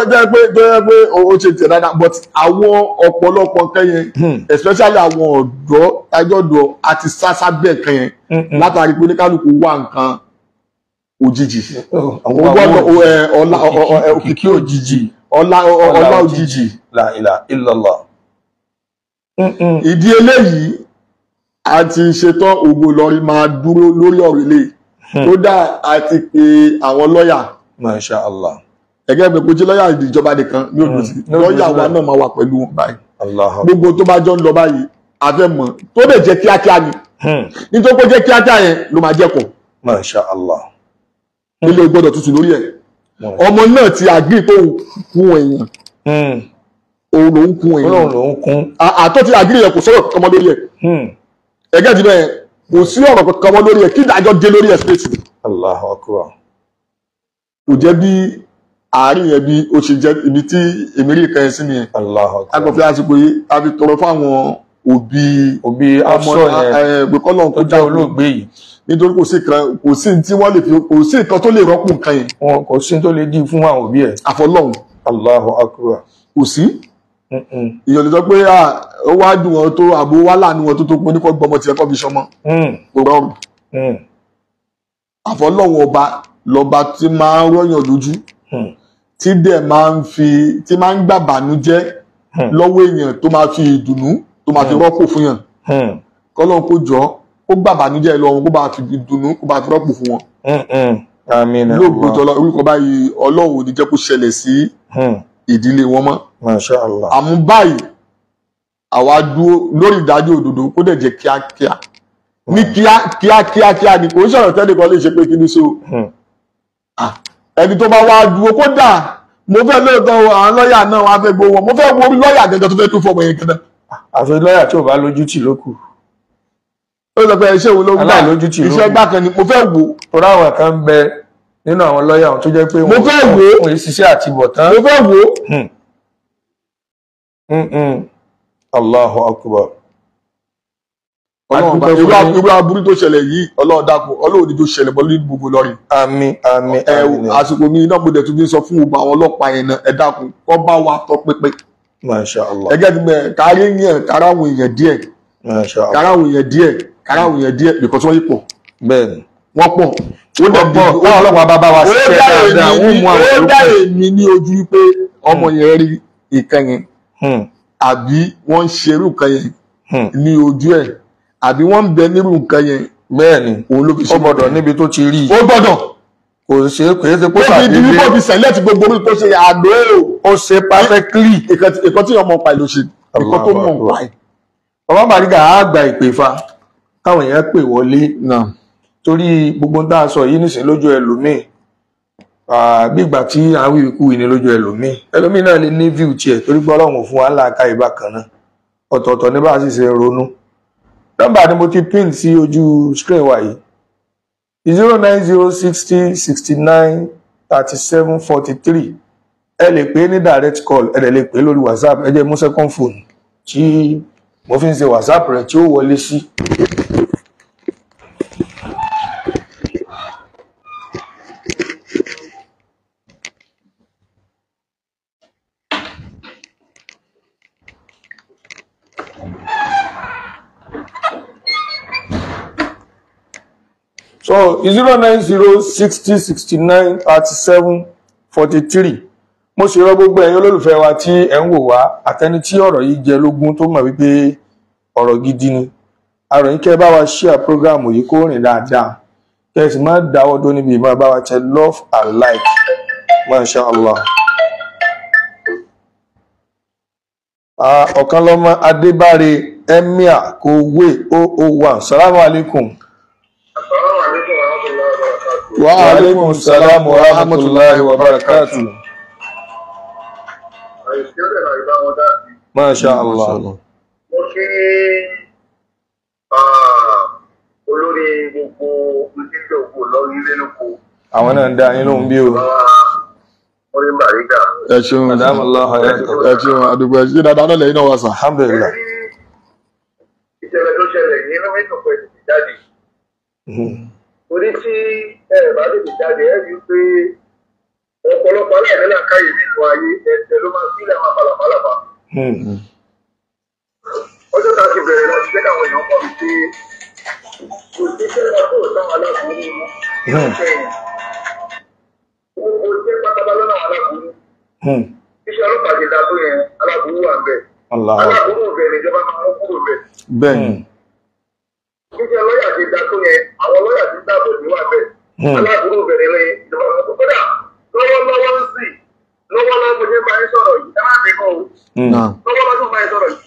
pé ó ṣe tiẹ̀ dáadáa, but àwọn ọ̀pọ̀lọpọ̀ nǹkan yẹn, especially àwọn ọ̀dọ́ tájọ́dọ̀ àti sásá bẹ́ẹ̀ kan yẹn látàrí pé oníkálukú wá nǹkan òjijì. Òkìkí òjijì. Ọlá òjijì. La ilaha illallah. Ìdí eléyìí a ti ṣetán Ògo Ìlọrin máa dúró lórí ọ̀rọ̀ ilé kódà a ti pe àwọn lọ́yà. Masha Allah. Ẹgẹ́ mi kò jẹ́ lọ́yà ìjọba nìkan ní òdò sí, lọ́yà wa náà máa wà pẹ̀lú wọn báyìí. Gbogbo tó bá jọ ń lọ báyìí a fẹ́ mọ̀ tó lè jẹ́ kíákíá ni, nítorí pé jẹ́ kíákíá yẹn ló máa jẹ́kọ̀ọ́. Masha Allah. Ilé gbọ́dọ̀ tutù lórí ẹ̀. Ọmọ náà ti àgbì tó kún èèyàn, òun ló ń kún èèyàn, àtọ́ ti àgbì yẹn kò sọ̀rọ̀ kankan mọ́ lórí ẹ̀. Ẹgẹ́ ti bẹ́ẹ̀ kò sí ọ̀rọ̀ kankan mọ́ lórí ẹ̀, kí ìdájọ́ dé lórí ẹ̀ straight. Allahu Akbar. Kò jẹ́ bí àárín yẹn bí ó ṣe jẹ́ ibi tí èmi rí ìkẹyìn sí nìyẹn. Allahu Akbar. Akọ̀fẹ́ àsìkò yìí a fi tọrọ fáwọn òbí ọmọ yẹn tó jẹ́ olóògbé yìí, nítorí kò sí kan, kò sí tí wọ́n lè fi, kò sí nǹkan tó lè rọ́pò nǹkan yẹn. Wọn kò sí tó lè dí fún àwọn òbí ẹ̀. Àfọlọ́hun. Allahu Akbar. Kò sí. Èèyàn lè sọ pé ó wá dùn wọn tó àbò wá láàánú wọn tó pé oníkọ́ gbọmọ tiẹ̀ kọ́ fi sọmọ. Kò rọrùn. Àfọlọ́hun ọba lọba tí máa ń rọ́yàn lójú, tí dẹ̀ máa ń fi, tí máa ń gbàbànújẹ́ lọ́wọ́ èèyàn tó máa fi ìdùnnú tó máa fi rọ́pò fún yàn. Kọ́lọ́n kó jọ ó gbàbànújẹ́ lọ wọn kó bá fi dùnnú kó bá fi rọ́pò fún wọn. Àmín. Lóògùn tọ́lá orúkọ báyìí Ọlọ́run ò ní jẹ́ kó ṣẹlẹ̀ sí ìdílé wọn mọ́. Masha Allah. Àmú báyìí àwa dúró lórí ìdájọ́ òdodo kó dẹ̀ jẹ́ kíákíá ní kíákíá ni kò ń sọ̀rọ̀ tẹ́lẹ̀ kan lè ṣe pé kí ni so. Ẹni tó bá wá dúró kódà mo fẹ́ lóòótọ́ àwọn lọ́ọ̀yà náà wọ́n á fẹ́ gbowó wọn, mo fẹ́ wo lọ́ọ̀yà gẹ́gẹ́ tó fẹ́ tó fọmọ yẹn gẹ́gẹ́. Àfi lọ́ọ̀yà tí ò bá lójú tì ló kù. Ó sọ pé iṣẹ́ wo ló gbà, iṣẹ́ gbà kan ni mo fẹ́ wò. Torí àwọn kan ń bẹ nínú àwọn lọ́ọ̀yà tó jẹ́ pé mo fẹ́ wò wọ́n yìí ṣiṣẹ́ àti bọ̀tán. Mo fẹ́ wò. Allahu Akbar. Irú aburú tó ṣẹlẹ̀ yìí Ọlọ́run dákun, Ọlọ́run ní tó ṣẹlẹ̀ mọ́ ní gbogbo Ìlọrin. Àmín àmín àmín. Àsìkò mi náà mo dẹ̀ tún fi sọ fún gbogbo àwọn ọlọ́pàá yẹn náà, ẹ dákun kọ́ bá wa tọ́ pínpín. Masha Allah. Ẹgẹ́ ti mẹ́ kárí yẹn káráwọn èèyàn díẹ̀. Masha Allah. Káráwọn èèyàn díẹ̀ káráwọn èèyàn díẹ̀ because wọ́n yìí pọ̀. Bẹ́ẹ̀ni. Wọ́n pọ̀. Ó dẹ̀ pọ̀. Táwọn ọlọ́pàá bá bá wa ṣiṣẹ́ dáadáa, wọ́n mú àwọn olùkọ́. Ó dá èmi ní ojú pé ọmọ yẹn rí ìkan yẹn àbí wọ́n ń ṣerú nǹkan yẹn ní ojú ẹ̀ àbí wọ́n ń bẹ nírú nǹkan yẹn. Bẹ́ẹ̀ni. Òun ló fi ṣe. Ó gbọ́dọ̀ níbi tó ti rí. Ó gbọ́dọ̀. Kò ṣe kò ṣe kó ṣàdédé. Ó fi di wípé fi select gbogbo orí tó ṣe àdó. Ó ṣe perfectly. Ìkan tí ọmọ pa ìlú ṣe. Ìkan tó mọ̀ pa ẹ̀. Bàbá Bariga á gba ìpè fa káwọn èèyàn pè wọlé. Torí gbogbo ń tá a sọ yìí nísìnyí lójú ẹlòmíì, bí ìgbà tí à ń wí ikú yìí ni lójú ẹlòmíì. Ẹlòmíì náà lè ní view tiẹ̀ torí pé Ọlọ́run ò fún wa ńlá ká ìbá kan náà. Ọ̀tọ̀ọ̀tọ̀ ní bá a sì ṣe ronú. Nọ́mbà ni mo ti pin sí ojú screen wa yìí. 090 60 69 37 43. Ẹ lè pè ní direct call, ẹ lè pè lórí WhatsApp, ẹ jẹ́ mú second phone tí mo fi ń ṣe WhatsApp rẹ̀ tí ó wọlé sí. So 090 60 69 37 43. Mo sì rọ gbogbo ẹ̀yin olólùfẹ́ wa tí ẹ ń wò wá àtẹni tí ọ̀rọ̀ yìí jẹ lógún tó mọ̀ wípé ọ̀rọ̀ gidi ni. Àrò yín kẹ́ bá wa share program yìí kó rìn dáadáa. Kẹ́ ẹ sì má dáwọ́ dó níbi ìmọ̀ bá wa tẹ love and like. Masha Allah. Ọ̀kan lọ́mọ Adébáre Emir Kowe 001. Salamu alaikum. Wa alaikum salam wa rahmatullahi wa barakatuh. Masha Allah. Mo kí olórí gbogbo ìdílé ògbó lórí ilé lóko. Àwọn náà ń dá yín lóhùn bí o. Orí Bariga. Ẹ ṣeun. Ẹ ṣeun àdúgbò ẹ ṣe dáadáa náà lẹ́yìn náà wà sà. Alhamdulillah. Ìṣẹ̀lẹ̀ tó ṣẹlẹ̀ yìí inú mi dùn pé tètè jáde. Torí tí ẹ bá tètè jáde ẹ rí i pé ọ̀pọ̀lọpọ̀ aláìní làákàyè nínú ayé ẹsẹ̀ ló máa sílẹ̀ máa palàpalàpà. Ọjọ́ tá a ti bẹ̀rẹ̀ láti jẹ́ káwọn èèyàn mọ̀ wípé kò sí sẹ́ra tó táwọn aláburú iṣẹ́ yẹn. Gbogbo iṣẹ́ pátápátá lọ́nà àwọn aláburú. Iṣẹ́ ọlọ́pàá ti da tó yẹn, aláburú wà bẹ́ẹ̀. Aláburú bẹ̀ níjọba máa ń kúrò bẹ́ẹ̀. Bẹ́ẹ̀ni. Iṣẹ́ lọ́yà ti da tó yẹn, àwọn lọ́yà ti dáàbò ní wà bẹ́ẹ̀. Aláburú bẹ̀ nílẹ̀ ìjọba máa ń kúrò. Kódà lọ́wọ́lọ́wọ́ ń sìn, lọ́wọ́lọ́wọ́ mo ṣe bá yín sọ̀rọ̀ yìí, ẹ má fi kọ́ o. Lọ́wọ́lọ́wọ́ tó bá yín sọ̀rọ̀ yìí.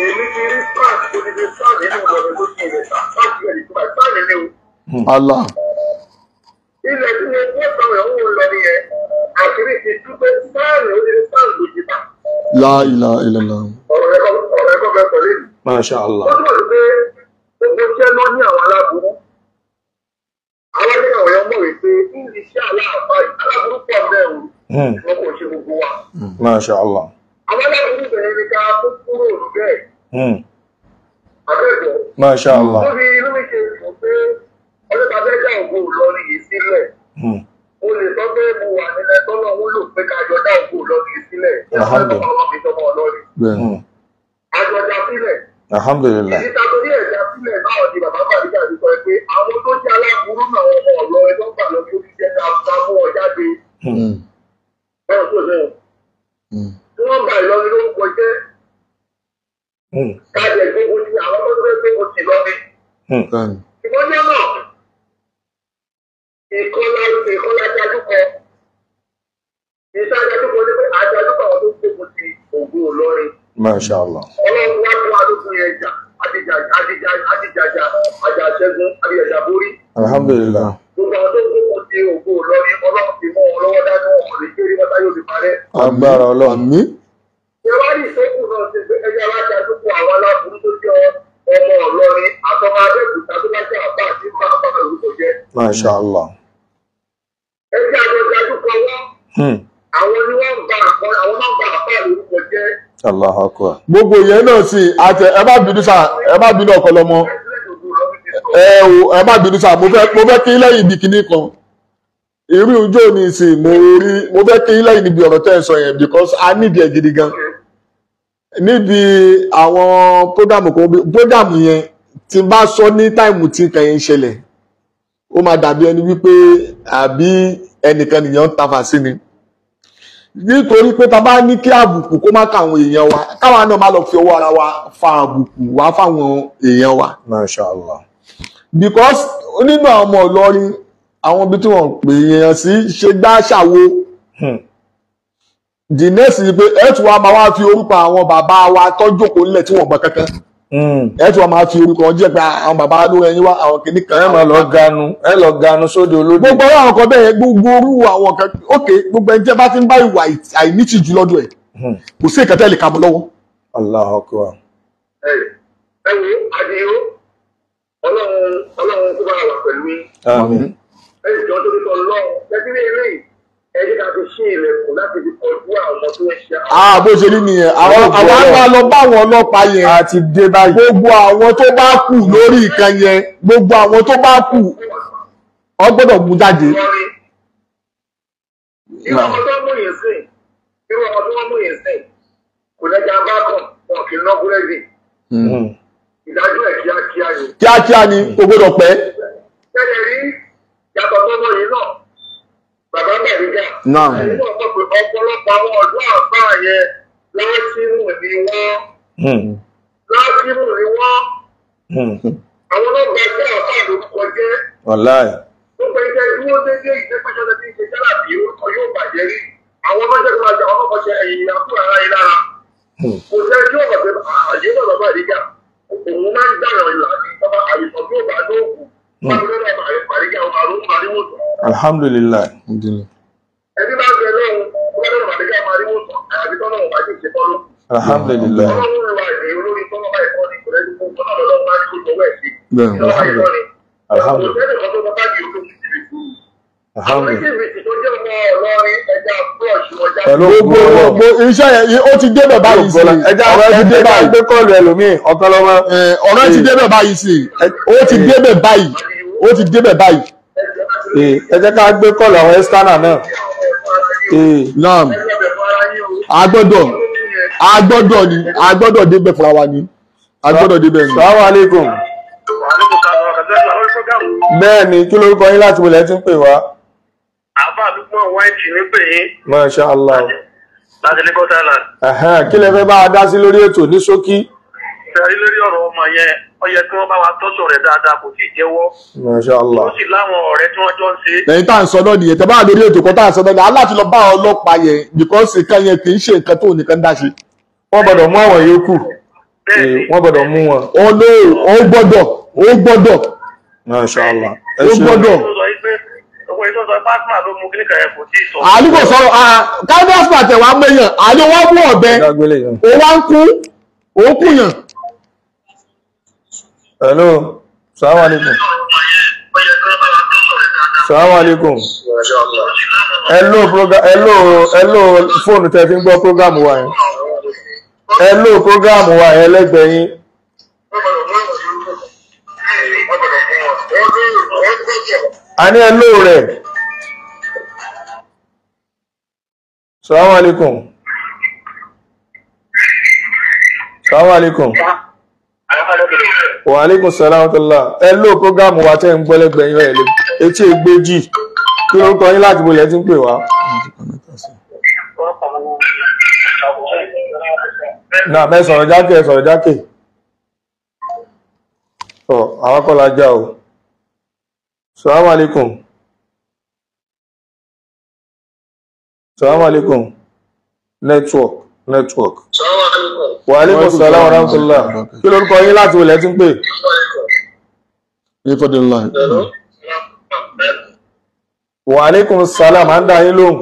Èmi ti rí sáà tó ti fi sáà nínú ìwọ̀n tó ti rẹ̀ sá láti ẹ̀rí tó bá sáà nílé o. Allah. Ilẹ̀ tí mo wọ́n sọ̀rọ̀ ẹ̀ ń wò lọ nìyẹn, àṣírí ti tú pé sáà ní ó ti rí sáà lójì ta. La ilaha illallah. Ọ̀rọ̀ ẹ̀kọ́ bẹ́ẹ̀ pẹ̀lú èyí. Masha Allah. Ó túmọ̀ sí pé gbogbo iṣẹ́ ló ní àwọn aláburú. Àwọn akẹ́kọ̀ọ́ àwọn èèyàn mọ̀ wípé iṣẹ́ aláàfáà aláburú pọ̀ bẹ́ẹ̀ o. Wọn kò ṣe gbogbo wa. Masha Allah. Àwọn aláburú bẹ̀rẹ̀ ní ká tó kúrò bẹ́ẹ̀. Akẹ́kọ̀ọ́. Masha Allah. Ó fi inú mi ṣe sọ pé ọjọ́ ta fẹ́ dá ògo Ìlọrin yìí sílẹ̀. Mo lè sọ pé mo wà nílẹ̀ tọ́lọ́ ń lò pé ká jọ dá ògo Ìlọrin yìí sílẹ̀. Alhamdulillah. Àjọ dá sílẹ̀. Alhamdulillah. Ìdí ta torí ẹ̀dá sílẹ̀ náà ni bàbá Bàrígà ti sọ pé àwọn tó jẹ́ aláburú náà àwọn ọmọ Ìlọrin tó ń gbà lọ bí ó fi jẹ́ ká mú ọ jáde. Bẹ́ẹ̀ tó ṣe tí wọ́n gba Ìlọrin lórúkọ jẹ́ kájẹ gbogbo ti àwọn tó fẹ́ gbogbo ti lọ́rin. Ìmọ̀jẹ́ náà ìkọlá dájúkọ ìṣe àdájúkọ ní pé àdájúkọ àwọn tó gbogbo ti ògo Ìlọrin. Masha Allah. Ọlọ́run wá fún adókun yẹn jà àdìjàjà àjàṣẹ́gun àdìjàjà borí. Alhamdulillah. Gbogbo àwọn tó gbogbo ti ògo Ìlọrin Ọlọ́run ti mú wọn lọ́wọ́ dání wọn kò lè gbé rí bàtà yóò fi parẹ́. Agbára Ọlọ́run. Ìwádìí ìṣókù náà ti gbé ẹjẹ́ alájàdúkọ àwọn aláburú tó jẹ́ ọmọ Ìlọrin àtọmọ Abẹ́òkúta tó bá jẹ́ àbá àti bá bá lórúkọ jẹ́. Masha Allah. Ẹjẹ́ àjọjàdúkọ wọn. Àwọn ni wọ́n ń ba àwọn máa ń ba àbá lórúkọ jẹ́. Allahu Akbar. Gbogbo yẹn náà sì àtẹ ẹ má bínú sá ẹ má bínú ọ̀kọ̀lọmọ ẹ o ẹ má bínú sá mo fẹ́ kí lẹ́yìn ibi kinní kan irú ijó ni sì mo rí mo fẹ́ kí lẹ́yìn níbi ọ̀rọ̀ tẹ́ ẹ sọ yẹn because a nídìí ẹ̀ gidi gan níbi àwọn prógámù kan prógámù yẹn tí n bá sọ ní táìmù tí nǹkan yẹn ń ṣẹlẹ̀ ó máa dàbí ẹni wípé àbí ẹnìkan nìyẹn ń tafà sí ni nítorí pé ta bá ní kí àbùkù kó má ka àwọn èèyàn wa káwa náà má lọ fi ọwọ́ ara wa fa àbùkù wá fáwọn èèyàn wa. Masha Allah. Because nínú àwọn ọmọ Ìlọrin àwọn ibi tí wọ́n pè èèyàn sí ṣe gbá ṣàwo the next ni pé ẹ tún wá máa wá fi orúkọ àwọn bàbá wa tó jókòó nílẹ̀ tí wọ́n gbọ́ kankan ẹ tún wá máa fi orúkọ wọn jẹ́ pé àwọn bàbá ló rẹ yín wá àwọn kìíní kan. Ẹ máa lọ ganu ẹ lọ ganu sóde olóde. Gbogbo àwọn kan bẹ́ẹ̀ gbogbo orú àwọn kan ok gbogbo ẹni tí ẹ bá ti ń bá ìwà àìnítìjú lọ́dọ̀ ẹ̀ kò sí ìkẹtẹ́ lè kà mọ́ lọ́wọ́. Allahu Akbar. Ẹ wo Àdìó Ọlọ́run kó bá wà pẹ̀lú yín. Àmín. Ẹ jọ tó tọ́ lọ́run lẹ́sìn eléyìí ẹ jẹ́ ká fi ṣí ilẹ̀kùn láti fi kọjú àwọn tó ń ṣe. Bó ṣe rí nìyẹn àwọn máa lọ bá àwọn ọlọ́pàá yẹn àti dé báyìí. Gbogbo àwọn tó bá kù lórí ìkan yẹn gbogbo àwọn tó bá kù ọ gbọ́dọ̀ mú jáde. Irú ọmọ tó mú yìí sìn irú ọmọ tó mú yìí sìn kò lẹ́jà bá kàn wọn kì í ná búrẹ́dì. Ìdájọ́ ẹ̀ kíákíá ni. Kíákíá ni kò gbọ́dọ̀ pẹ́. Tẹ́lẹ̀ rí yàtọ̀ tọ́mọ yìí náà bàbá Bàrígà. Náà. Ẹ̀yin náà mọ̀ pé ọ̀pọ̀lọpọ̀ àwọn ọ̀dọ́ àbá yẹn láṣírù ni wọ́n. Láṣírù ni wọ́n. Àwọn náà gba sí àbá lórúkọ jẹ́. Wàláì. Gbogbo ẹgbẹ́ dúró dédé ìgbẹ́pẹ́jọ́ ti ṣe jálàbí orúkọ yóò bàjẹ́ rí. Àwọn ọlọ́jọ́ tó máa jẹ àwọn ọkọ̀ ṣe ẹ̀yìn àkúrò ara yìí lára. Kò sẹ́ni tí ó bàjẹ́ àyè náà bàbá Bàrígà. Òun máa ń gbàyàn ìlànà ìjọba àyèsàn tí ó bá lóògùn. Alhamdulillah. Ẹni máa ń bẹ lọ́hùn tó bá lọ́nà Bàrígà máa rí wòsàn àyàfi tọ́nà ọ̀bá ti ṣe tọ́lọ́. Alhamdulillah. Ọlọ́run ń ra èdè olórí tọ́nà báyìí kọ́ ni kò lẹ́nu fún tọ́nà lọ́lọ́run máa ń kó lọ́wọ́ ẹ̀ sí. Tọ́nà báyìí kọ́ ni. Alhamdulillah. Kò sẹ́ni kan tó bá bá di olóhùn jìbìtì. Gbogbo iṣẹ́ yẹn ó ti débẹ̀ báyìí sí. Ọ̀rọ̀ ti débẹ̀ báyìí. Gbé kọ́ọ̀lù ẹlòmíì ọ̀kan lọ́mọ. Ọ̀rọ̀ ti débẹ̀ báyìí sí. Ó ti débẹ̀ báyìí. Ó ti débẹ̀ báyìí. Ẹ jẹ́ ká gbé kọ́ọ̀lù àwọn ẹ́sítánà náà. Naam. A gbọ́dọ̀ ni a gbọ́dọ̀ débẹ̀ fúnra wa ni. A gbọ́dọ̀ débẹ̀ ni. Salaam alaikum. Bẹ́ẹ̀ ni, kí lórúkọ yín láti wọlé tí ń pè wá? Àbá Lukman White ní pè yín. Masha Allah. Láti Lagos Island. Kí lẹ fẹ́ bá a dá sí lórí ètò ní ṣókí? Ṣẹ̀rí lórí ọ̀rọ̀ ọmọ yẹn, ó yẹ kí wọ́n bá wa tọ́jú rẹ̀ dáadáa, kò tíì jẹ́wọ́. Masha Allah. Ó sì láwọn ọ̀rẹ́ tí wọ́n jọ ń ṣe. Lẹ́yìn tá à ń sọ náà nìyẹn, tẹ́ bá lórí ètò kan tá à ń sọ náà nìyẹn, aláti lọ bá àwọn ọlọ́pàá yẹn because nǹkan yẹn kì í ṣe nǹkan tó nìkan dá ṣe. Wọ́n gbọ́dọ̀ mú àwọn yòókù. Wọ́n gbọ́dọ̀ mú wọn. Ó gbọ́dọ̀. Masha Allah. Ó gbọ́dọ̀. Àlùkò sọ̀rọ̀ káńdọ́sì àtẹ̀wá mẹ́yàn, àlè wọ́n mú ọ̀bẹ, ó wá ń kú, ó kú yàn. Hello, salaam alaikum. Salaam alaikum. Hello, program, hello, fóònù tẹ́ fi ń gbọ́ program wa yẹn. Hello, program wa yẹn lẹ́gbẹ̀ẹ́ yín. A ní hello rẹ̀. Salaam alaikum. Salaam alaikum. Wa alaikum salam wa rahmatullah. Hello, program wa tẹ́ ń gbọ́ lẹ́gbẹ̀ẹ́ yín rẹ̀ etí ègbéjì. Kí ló ń kọ yín láti bolẹ̀ tí ń pè wá? Náà mẹ́ sọ̀rọ̀ jákè, sọ̀rọ̀ jákè. Ọ̀ àwọn kọ́ la já o. Salaam alaikum. Salaam alaikum. Network. Wa alaikum salam wa rahmatullah. Kí ló ń kọ yín láti bolẹ̀ tí ń pè? Wa alaikum salam, à ń dá yín lóhùn.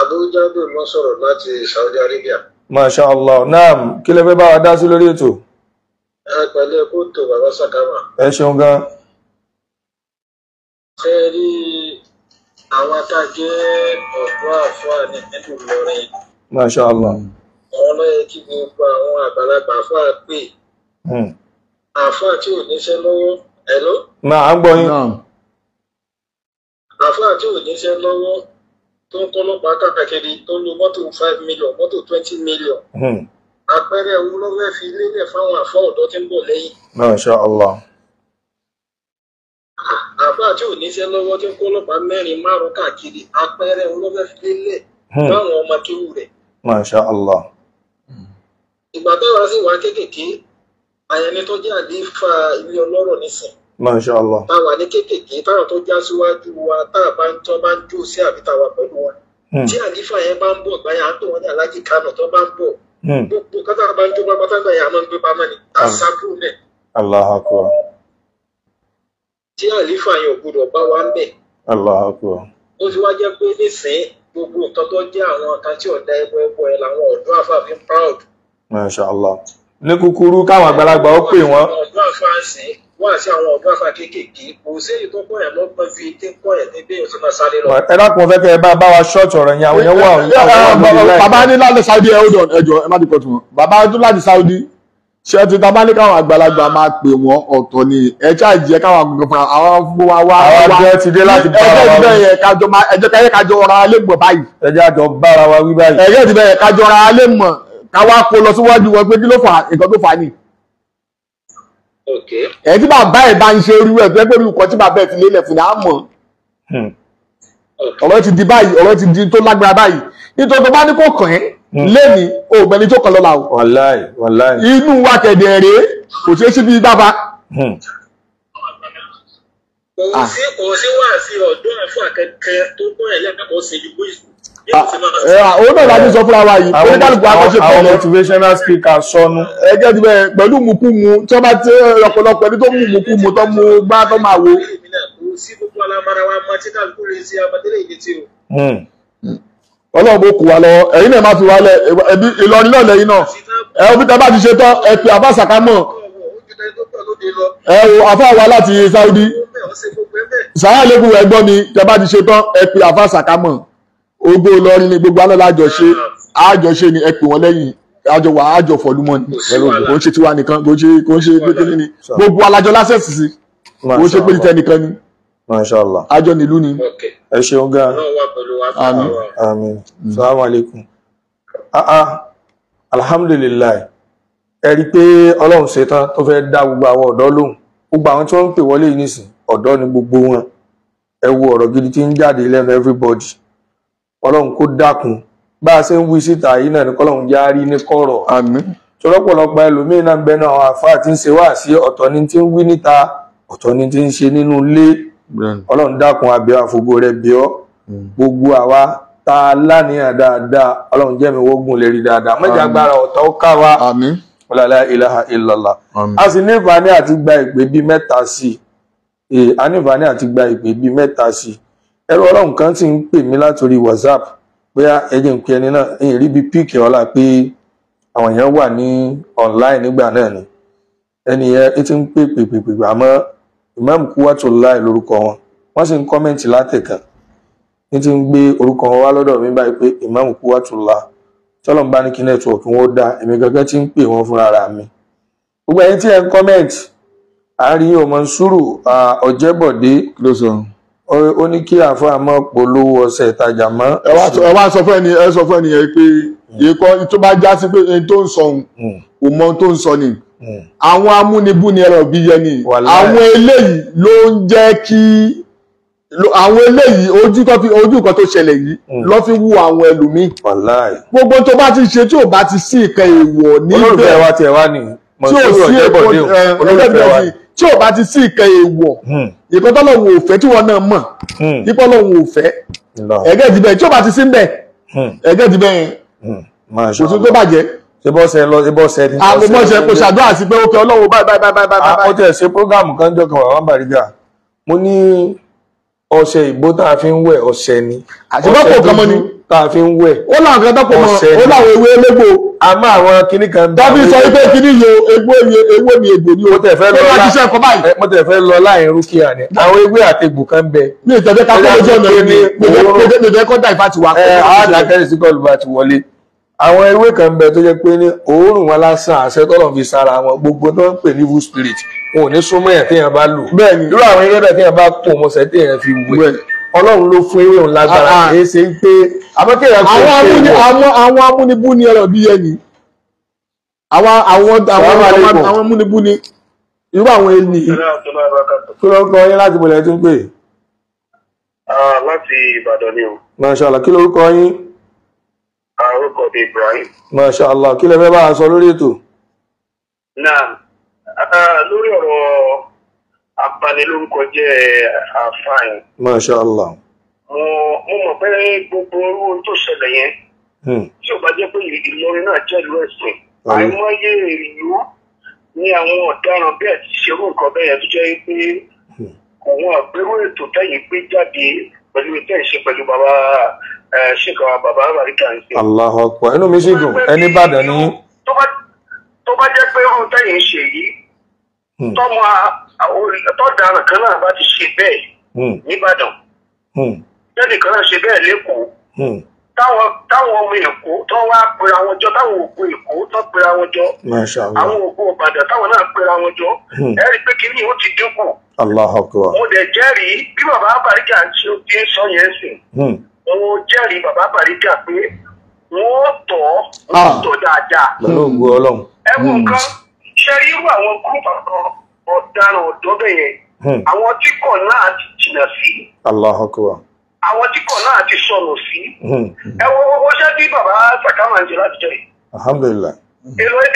Abu Jabir ló sọ̀rọ̀ láti Saudi Arabia. Masha Allah. Naam, kí lẹ fẹ́ bá wa dá sí lórí ètò? Ẹ pẹ̀lẹ́ kó tó bàbá Sàkámà. Ẹ ṣeun gan. Ṣé rí àwọn tá a jẹ́ ọ̀dọ́ àfáà ní nílùú Ìlọrin? Masha Allah. Àwọn ló yẹ kí gbogbo àwọn àgbàlagbà àfáà pè. Àfáà tí ò níṣẹ́ lọ́wọ́. Hello? Náà, à ń gbọ́ yín. Àfáà tí ò níṣẹ́ lọ́wọ́ tó ń kọ́lọ́pàá káàkiri tó ń lo mọ́tò 5 million, mọ́tò 20 million. Àpẹẹrẹ wo ló fẹ́ fi lélẹ̀ fáwọn àfáà ọ̀dọ́ tí ń bọ̀ lẹ́yìn? Masha Allah. Àfáà tí ò níṣẹ́ lọ́wọ́ tí ń kọ́lọ́pàá mẹ́rin márùn-ún káàkiri, àpẹẹrẹ wo ló fẹ́ fi lélẹ̀ fáwọn ọmọ kéwú rẹ̀? Masha Allah. Ìgbà táwa sì wá kéékèèké, àyẹni tó jẹ́ àlééfà ilé ọlọ́rọ̀ nísìn. Masha Allah. Táwa ní kéékèèké, táwọn tó já síwájú wa, táà bá ń tọ́ bá ń jó sí àbí táwa pẹ̀lú wọn. Tí àlífà yẹn bá ń bọ̀ gbáyà, á tó wọn ní Aláàjì Kánò tó bá ń bọ̀. Gbogbo kátà bá ń jó pápátá gbáyà, a máa ń gbé pamọ́ ni. A sá kúrò mẹ́. Allahu Akbar. Tí àlífà yẹn ò gbọdọ̀ bá wa ń bẹ̀. Allahu Akbar. Ó fi wá jẹ́ pé nísìn gbogbo nǹkan tó jẹ́ àwọn kan tí ọ̀dà ẹbọ ẹbọ ẹ̀ làwọn ọ̀dọ́ àfà fi ń proud. Masha Allah. Ní kúkúrú káwọn àgbàlagbà ó pè wọ́n. Ọ̀dọ́ àfà ń sìn wọ́n àti àwọn ọ̀dọ́ àfà kéékèèké kò sí èyí tó kọ́ ẹ̀ lọ́gbọ́n fi tí ń kọ́ ẹ̀ ní bí èèyàn ti máa sáré lọ. Ẹ dákun, fẹ́ kẹ́ ẹ bá wa ṣọ́ọ̀tì ọ̀rọ̀ yẹn, àwọn èèyàn wà lórí láì. Bàbá ní láti Saudi, ẹ hold on, ẹ jọ̀ọ́ ẹ má ti kọ́ tún wọn. Bàbá tó láti Saudi, ṣé ti ta bá ní káwọn àgbàlagbà máa pè wọ́n ọ̀tọ̀ ni ẹ ṣáà jẹ́ káwọn àgbàlagbà fúnra àwọn fún wa wá. Àwọn jẹ́ ti dé láti bára wa wí. Ẹ jẹ́ kájọ ra alẹ́ mọ̀ báyìí. Ẹ jẹ́ àjọ bára wa wí báyìí. Ẹ jẹ́ ti bẹ̀rẹ̀ kájọ ra alẹ́ mọ̀ káwá kó lọ síwájú wọn pé kí ló fà nǹkan tó fà á ni. Ẹ tí bàbá ẹ̀ bá ń ṣe irú ẹ̀ tó yẹ pé olùkọ́ tí bàbá ẹ̀ fi lélẹ̀ fún ni á mọ̀. Ọ̀rọ̀ ti di báyìí, ọ̀rọ̀ ti di tó lágbára báyìí. Nítorí tó bá ní kó kàn ẹ́ lẹ́ni ògbẹ́ni tó kàn lọ́la o. Wàláì, wàláì. Inú wa kẹ̀dẹ̀ rèé kò ṣeé sí bí dábàá. Kò sí wá sí ọ̀dọ́ àfáà kankan tó kọ́ ẹ̀ yàtọ̀ sí ju bó òun náà láti sọ fúnra wa yìí. Oníkálùkù akọ́ṣe àwọn pẹ̀lẹ́. Motivational speaker sọnù. Ẹgẹ́ ti bẹ̀rẹ̀ pẹ̀lú mukúmu tí wọ́n bá ti ọ̀pọ̀lọpọ̀ ẹni tó mú mukúmu tó mú gbá tó máa wo. Ọlọ́run bó kù wá lọ, ẹ̀yin náà má fi wá lẹ̀, ẹbí Ìlọrin náà lẹ́yìn náà. Ẹ omi tá a bá ti ṣe tán, ẹ pè àbá Sàkámọ̀. Ẹ wo àfáà wa láti Saudi. Sàrà lẹ́kùn ẹgbọ́n mi, tẹ bá ti ṣe tán ẹ pè àfa Sàkámọ̀. Ògo Ìlọrin ni gbogbo alọ́ lájọṣe, àjọṣe ni, ẹ pè wọ́n lẹ́yìn àjọ wà, àjọ fọlúmọ́ ni. Kò ń ṣe tiwa nìkan, kò ń ṣe kò ń ṣe pé kíní ni, gbogbo alájọ lásẹ̀sì sí, kò ń ṣe pé títẹ nìkan ni. Masha Allah. Àjọ nílùú ni. Ẹ ṣeun gan. Àmín. Àmín. Salamu alaikum. Ah ah, alhamdulillah. Ẹ rí i pé Ọlọ́run ṣetán tó fẹ́ dá gbogbo àwọn ọ̀dọ́ lóhùn. Gbogbo àwọn tí wọ́n ń pè wọlé yìí nísìn, ọ̀dọ́ ni gbogbo wọn. Ẹ wo ọ̀rọ̀ gidi tí ń jáde lẹ́nu everybody. Ọlọ́run kó dákun. Bá a ṣe ń wí síta yìí náà ni kọ́lọ́run já rí ní kọ̀rọ̀. Àmín. Tọ́lọ́pọ̀lọpọ̀ ẹlòmíín náà ń bẹnu àwọn àfáà tí ń ṣe wá sí, ọ̀tọ̀ ni tí ń wí níta, ọ̀tọ̀ ni tí ń ṣe nínú ilé. Ọlọ́run dákun, abẹ́ àfògbò rẹ̀ bí ọ́. Gbogbo àwa tá a láníyàn dáadáa, Ọlọ́run jẹ́ mi wọ́gùn lè rí dáadáa. Mẹ́jà agbára ọ̀tọ̀ ó ká wa. Àmín. La ilaha illallah. A sì ní ìfàní àti gba ìpè bíi mẹ́ta sí i. A ní ìfàní àti gba ìpè bíi mẹ́ta sí i. Ẹrú Ọlọ́run kan ti ń pè mí látòrí WhatsApp, bóyá ẹjẹ̀ ń pe ẹni náà, ẹ̀yìn rí bíi píìkì ọ̀la pé àwọn èèyàn wà ní online nígbà náà ni. Ẹni yẹn ti ń pè pè pè pè, àmọ́ Imam Kuwatullah lórúkọ wọn, wọ́n sì ń comment látẹ̀kàn, ní ti ń gbé orúkọ wọn wá lọ́dọ̀ mi báyìí pé Imam Kuwatullah. Tọ́lọ̀ ń bá ní kí network wọn ó dá, èmi gangan ti ń pè wọ́n fúnra ra mi. Gbogbo ẹ̀yin tí ẹ ń comment, àárín yóò Mọ̀nsúrù Ọ̀jẹ́bọ̀dé. Ló sọ. Ó ní kí àáfàá mọ́ polówó ọṣẹ ìtajà mọ́. Ẹ wá sọ fún ẹni, ẹ sọ fún ẹni yẹn pé ikọ́ tó bá já sí pé ẹni tó ń sọ òun kò mọ ohun tó ń sọ ni. Àwọn amúnibúni ẹ̀rọ bí yẹn ni àwọn eléyìí ló ń jẹ́ kí àwọn eléyìí ojú tó fi ojú kan tó ṣẹlẹ̀ yìí lọ́ fi wú àwọn ẹlòmíì. Gbogbo tó bá ti ṣe tí ò bá ti sí ìkan èèwọ̀ níbẹ̀. Olólùfẹ́ wa tiẹ̀ wá nìyí. Tí ò sí èèwọ̀, tí ò bá ti sí ìkan èèwọ̀, ìkan tọ́lọ́hun ò fẹ́ tí wọ́n náà mọ̀ ipò ọlọ́hun ò fẹ́, ẹ̀gẹ́ ti bẹ́ẹ̀ tí ò bá ti sí ń bẹ̀, ẹ̀gẹ́ ti bẹ́ẹ̀, kò sí tó bàjẹ́. Ṣe bọ́sẹ̀ lọ, ṣe bọ́sẹ̀ ní. Àwọn bọ́sẹ̀ kò ṣàdúrà sí pé ó kẹ Ọlọ́run báyìí báyìí báyìí báyìí. Ó tẹ̀ ṣe prógámù kan jọ kan wà Bàrígà, mo ní ọṣẹ ìbò tá a fi ń wẹ̀ ọṣẹ ni. Àṣebọ́pọ̀ kan mọ́ ni. Tá a fi ń wẹ̀. Ó láwọn kan tọ́pọ̀ mọ́, ó láwọn ewé elégbò. Àmọ́ àwọn kinní kan. Tọ́bí sọ wípé kinní yo egbò ewé mi egbò ni o. Mo tẹ̀ fẹ́ lọ láì mo tẹ̀ fẹ́ lọ láì rúkìá ni. Àwọn ewé àtegbò kan bẹ. Mi ò tẹ̀fẹ́ ká kó lójú ọ̀nà yìí ni mi ò tẹ̀fẹ́ kọ́ dà ìfà tiwa. Ẹ àdàkẹ́rì sí kọlù bá ti wọlé. Àwọn ewé kan bẹ tó jẹ́ pé ní òórùn wọn lásán, àṣẹ tọ́lọ̀ fi sára wọn, gbogbo tó ń pè ní evil spirit wọn ò ní súnmọ́ ẹ̀ téèyàn bá lò. Bẹ́ẹ̀ni. Irú àwọn ewé bẹ́ẹ̀ téèyàn bá pò mọ́sẹ̀ téèyàn fi wẹ̀, Ọlọ́run ló fún ewé òun lágbára, kì í ṣe pé àmọ́ kéèyàn fi ṣe wọ̀. Àwọn amúnibú ni ẹ̀rọ bí ẹni. Àwọn amúnibú ni irú àwọn ẹni. Kí ló ń kọ yín láti bọ̀lẹ̀ tí ń pè? Láti Ìbàdàn ni o. Masha Allah, kí lórúkọ yín? Orúkọ mi Ibrahim. Masha Allah, kí lẹ fẹ́ bá a sọ lórí ètò? Náà, lórí ọ̀rọ̀ abanilórúkọ jẹ́ àfààní. Masha Allah. Mo mọ̀ pé gbogbo ohun tó ṣẹlẹ̀ yẹn, tí ò bá jẹ́ pé Ìlọrin náà jẹ́ ìlú ẹ̀sìn, àìmọye ìlú ní àwọn ọ̀daràn bẹ́ẹ̀ ti ṣerú nǹkan bẹ́ẹ̀ yẹn tó jẹ́ pé òun àgbérò ètò tẹ̀yìn gbé jáde pẹ̀lú ìtẹ́ ìṣe pẹ̀lú bàbá ṣèkà bàbá Bàrígà ń ṣe. Allahu Akbar, inú mi sì dùn, ẹni Ìbàdàn ni. Tó bá jẹ́ pé ohun tẹ̀yìn ṣe yìí, tọ́mọ tọ́daràn kan náà bá ti ṣe bẹ́ẹ̀ nìbàdàn, tẹ́lẹ̀ kan náà ṣe bẹ́ẹ̀ lẹ́kọ̀ọ́, táwọn ọmọ Èkó tó wá pera wọn jọ, táwọn ògo Èkó tó pera wọn jọ, àwọn ògo Ìbàdàn táwọn náà pera wọn jọ, ẹ rí i pé kínní ó ti dínkù. Allahu Akbar. Mo dẹ̀ jẹ́rìí bí bàbá Bàrígà ti ń sọ yẹn sìn. Mo jẹ́rìí bàbá Bàrígà pé wọ́n tọ̀ wọ́n tọ̀ dáadáa. Pẹ̀lú ògo Ọlọ́run. Ẹ wo nǹkan ṣe rí irú àwọn gúrúùpù ọ̀daràn ọ̀dọ́ bẹ̀ yẹn, àwọn tí kò náà ti jìnnà sí. Allahu Akbar. Àwọn tí kò náà ti sọnù sí. Ẹ wo owó ṣẹ́ tí bàbá Sàkámà ń jẹ láti jẹ yìí. Alhamdulillah.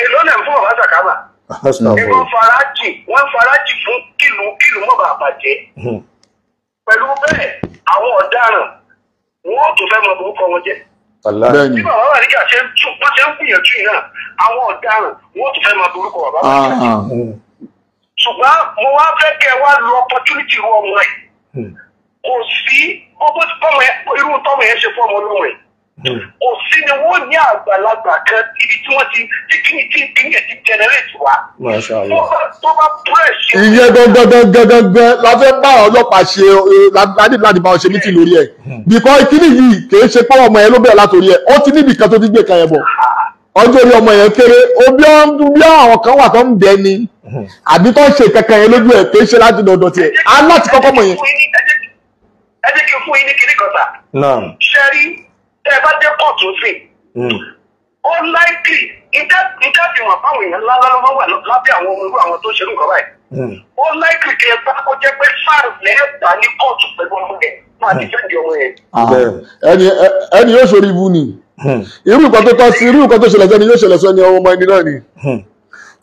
Èló náà fún bàbá Sàkámà. Ìwọ́n farajì, wọ́n farajì fún kìlú kìlú mọ́ bàa bàjẹ́. Pẹ̀lú bẹ́ẹ̀, àwọn ọ̀daràn wọ́n tún fẹ́ mọ orúkọ wọn jẹ́. Bí bàbá Bàrígà ṣe ń tún wọ́n ṣe ń gbìyànjú yìí náà, àwọn ọ̀daràn wọ́n tún fẹ́ mọ orúkọ bàbá Bàrígà jẹ́. Ṣùgbọ́n mo wá fẹ́ kẹ́ ẹ wá lo opportunity irú ọmọ ẹ̀. Kò sí gbogbo irú tọ́mọ yẹn ṣe fún ọmọ ọlọ́mọ ẹ̀. Kò sí ni wọ́n ní àgbàlagbà kan ibi tí wọ́n ti tí kíni tí kíni ẹ̀ ti generate wá. Tó bá press. Ìyẹn gangan la fẹ́ bá ọlọ́pàá ṣe láti bá ọ ṣe mítì lórí ẹ̀. Because kíni yìí kì í ṣe pé ọmọ yẹn ló bẹ̀rẹ̀ látòrí ẹ̀, ó ti níbi kan tó ti gbé kan yẹn bọ̀. Ọjọ́ orí ọmọ yẹn kéré, bí àwọn kan wà tó ń bẹ ni àbí tó ń ṣe kankan yẹn lójú ẹ̀ kì í ṣe láti dọ̀dọ̀ tiẹ̀. Á láti kọ́kọ́ mọ̀ yẹn. Ẹ jẹ́ kí n fún yín ní kinní kan sà. Ṣé rí ẹ bá dé kóòtù sí ó láìpì ìdáfihàn fáwọn èèyàn ńláńlá ló máa wà lábẹ́ àwọn ọmọ irú àwọn tó ṣerú nǹkan báyìí. Ó láìpì kí ẹ bá kó jẹ́ pé SARS lẹ́ẹ̀dá ní kóòtù pẹ̀lú ọmọ yẹn máa dìfẹ́ǹdì ọmọ yẹn. Ẹni yóò ṣorí ibú ni. Irú nǹkan tó tọ́ sí irú nǹkan tó ṣẹlẹ̀ sẹ́ni yóò ṣẹlẹ̀ sẹ́ni ọmọ ẹni náà ni.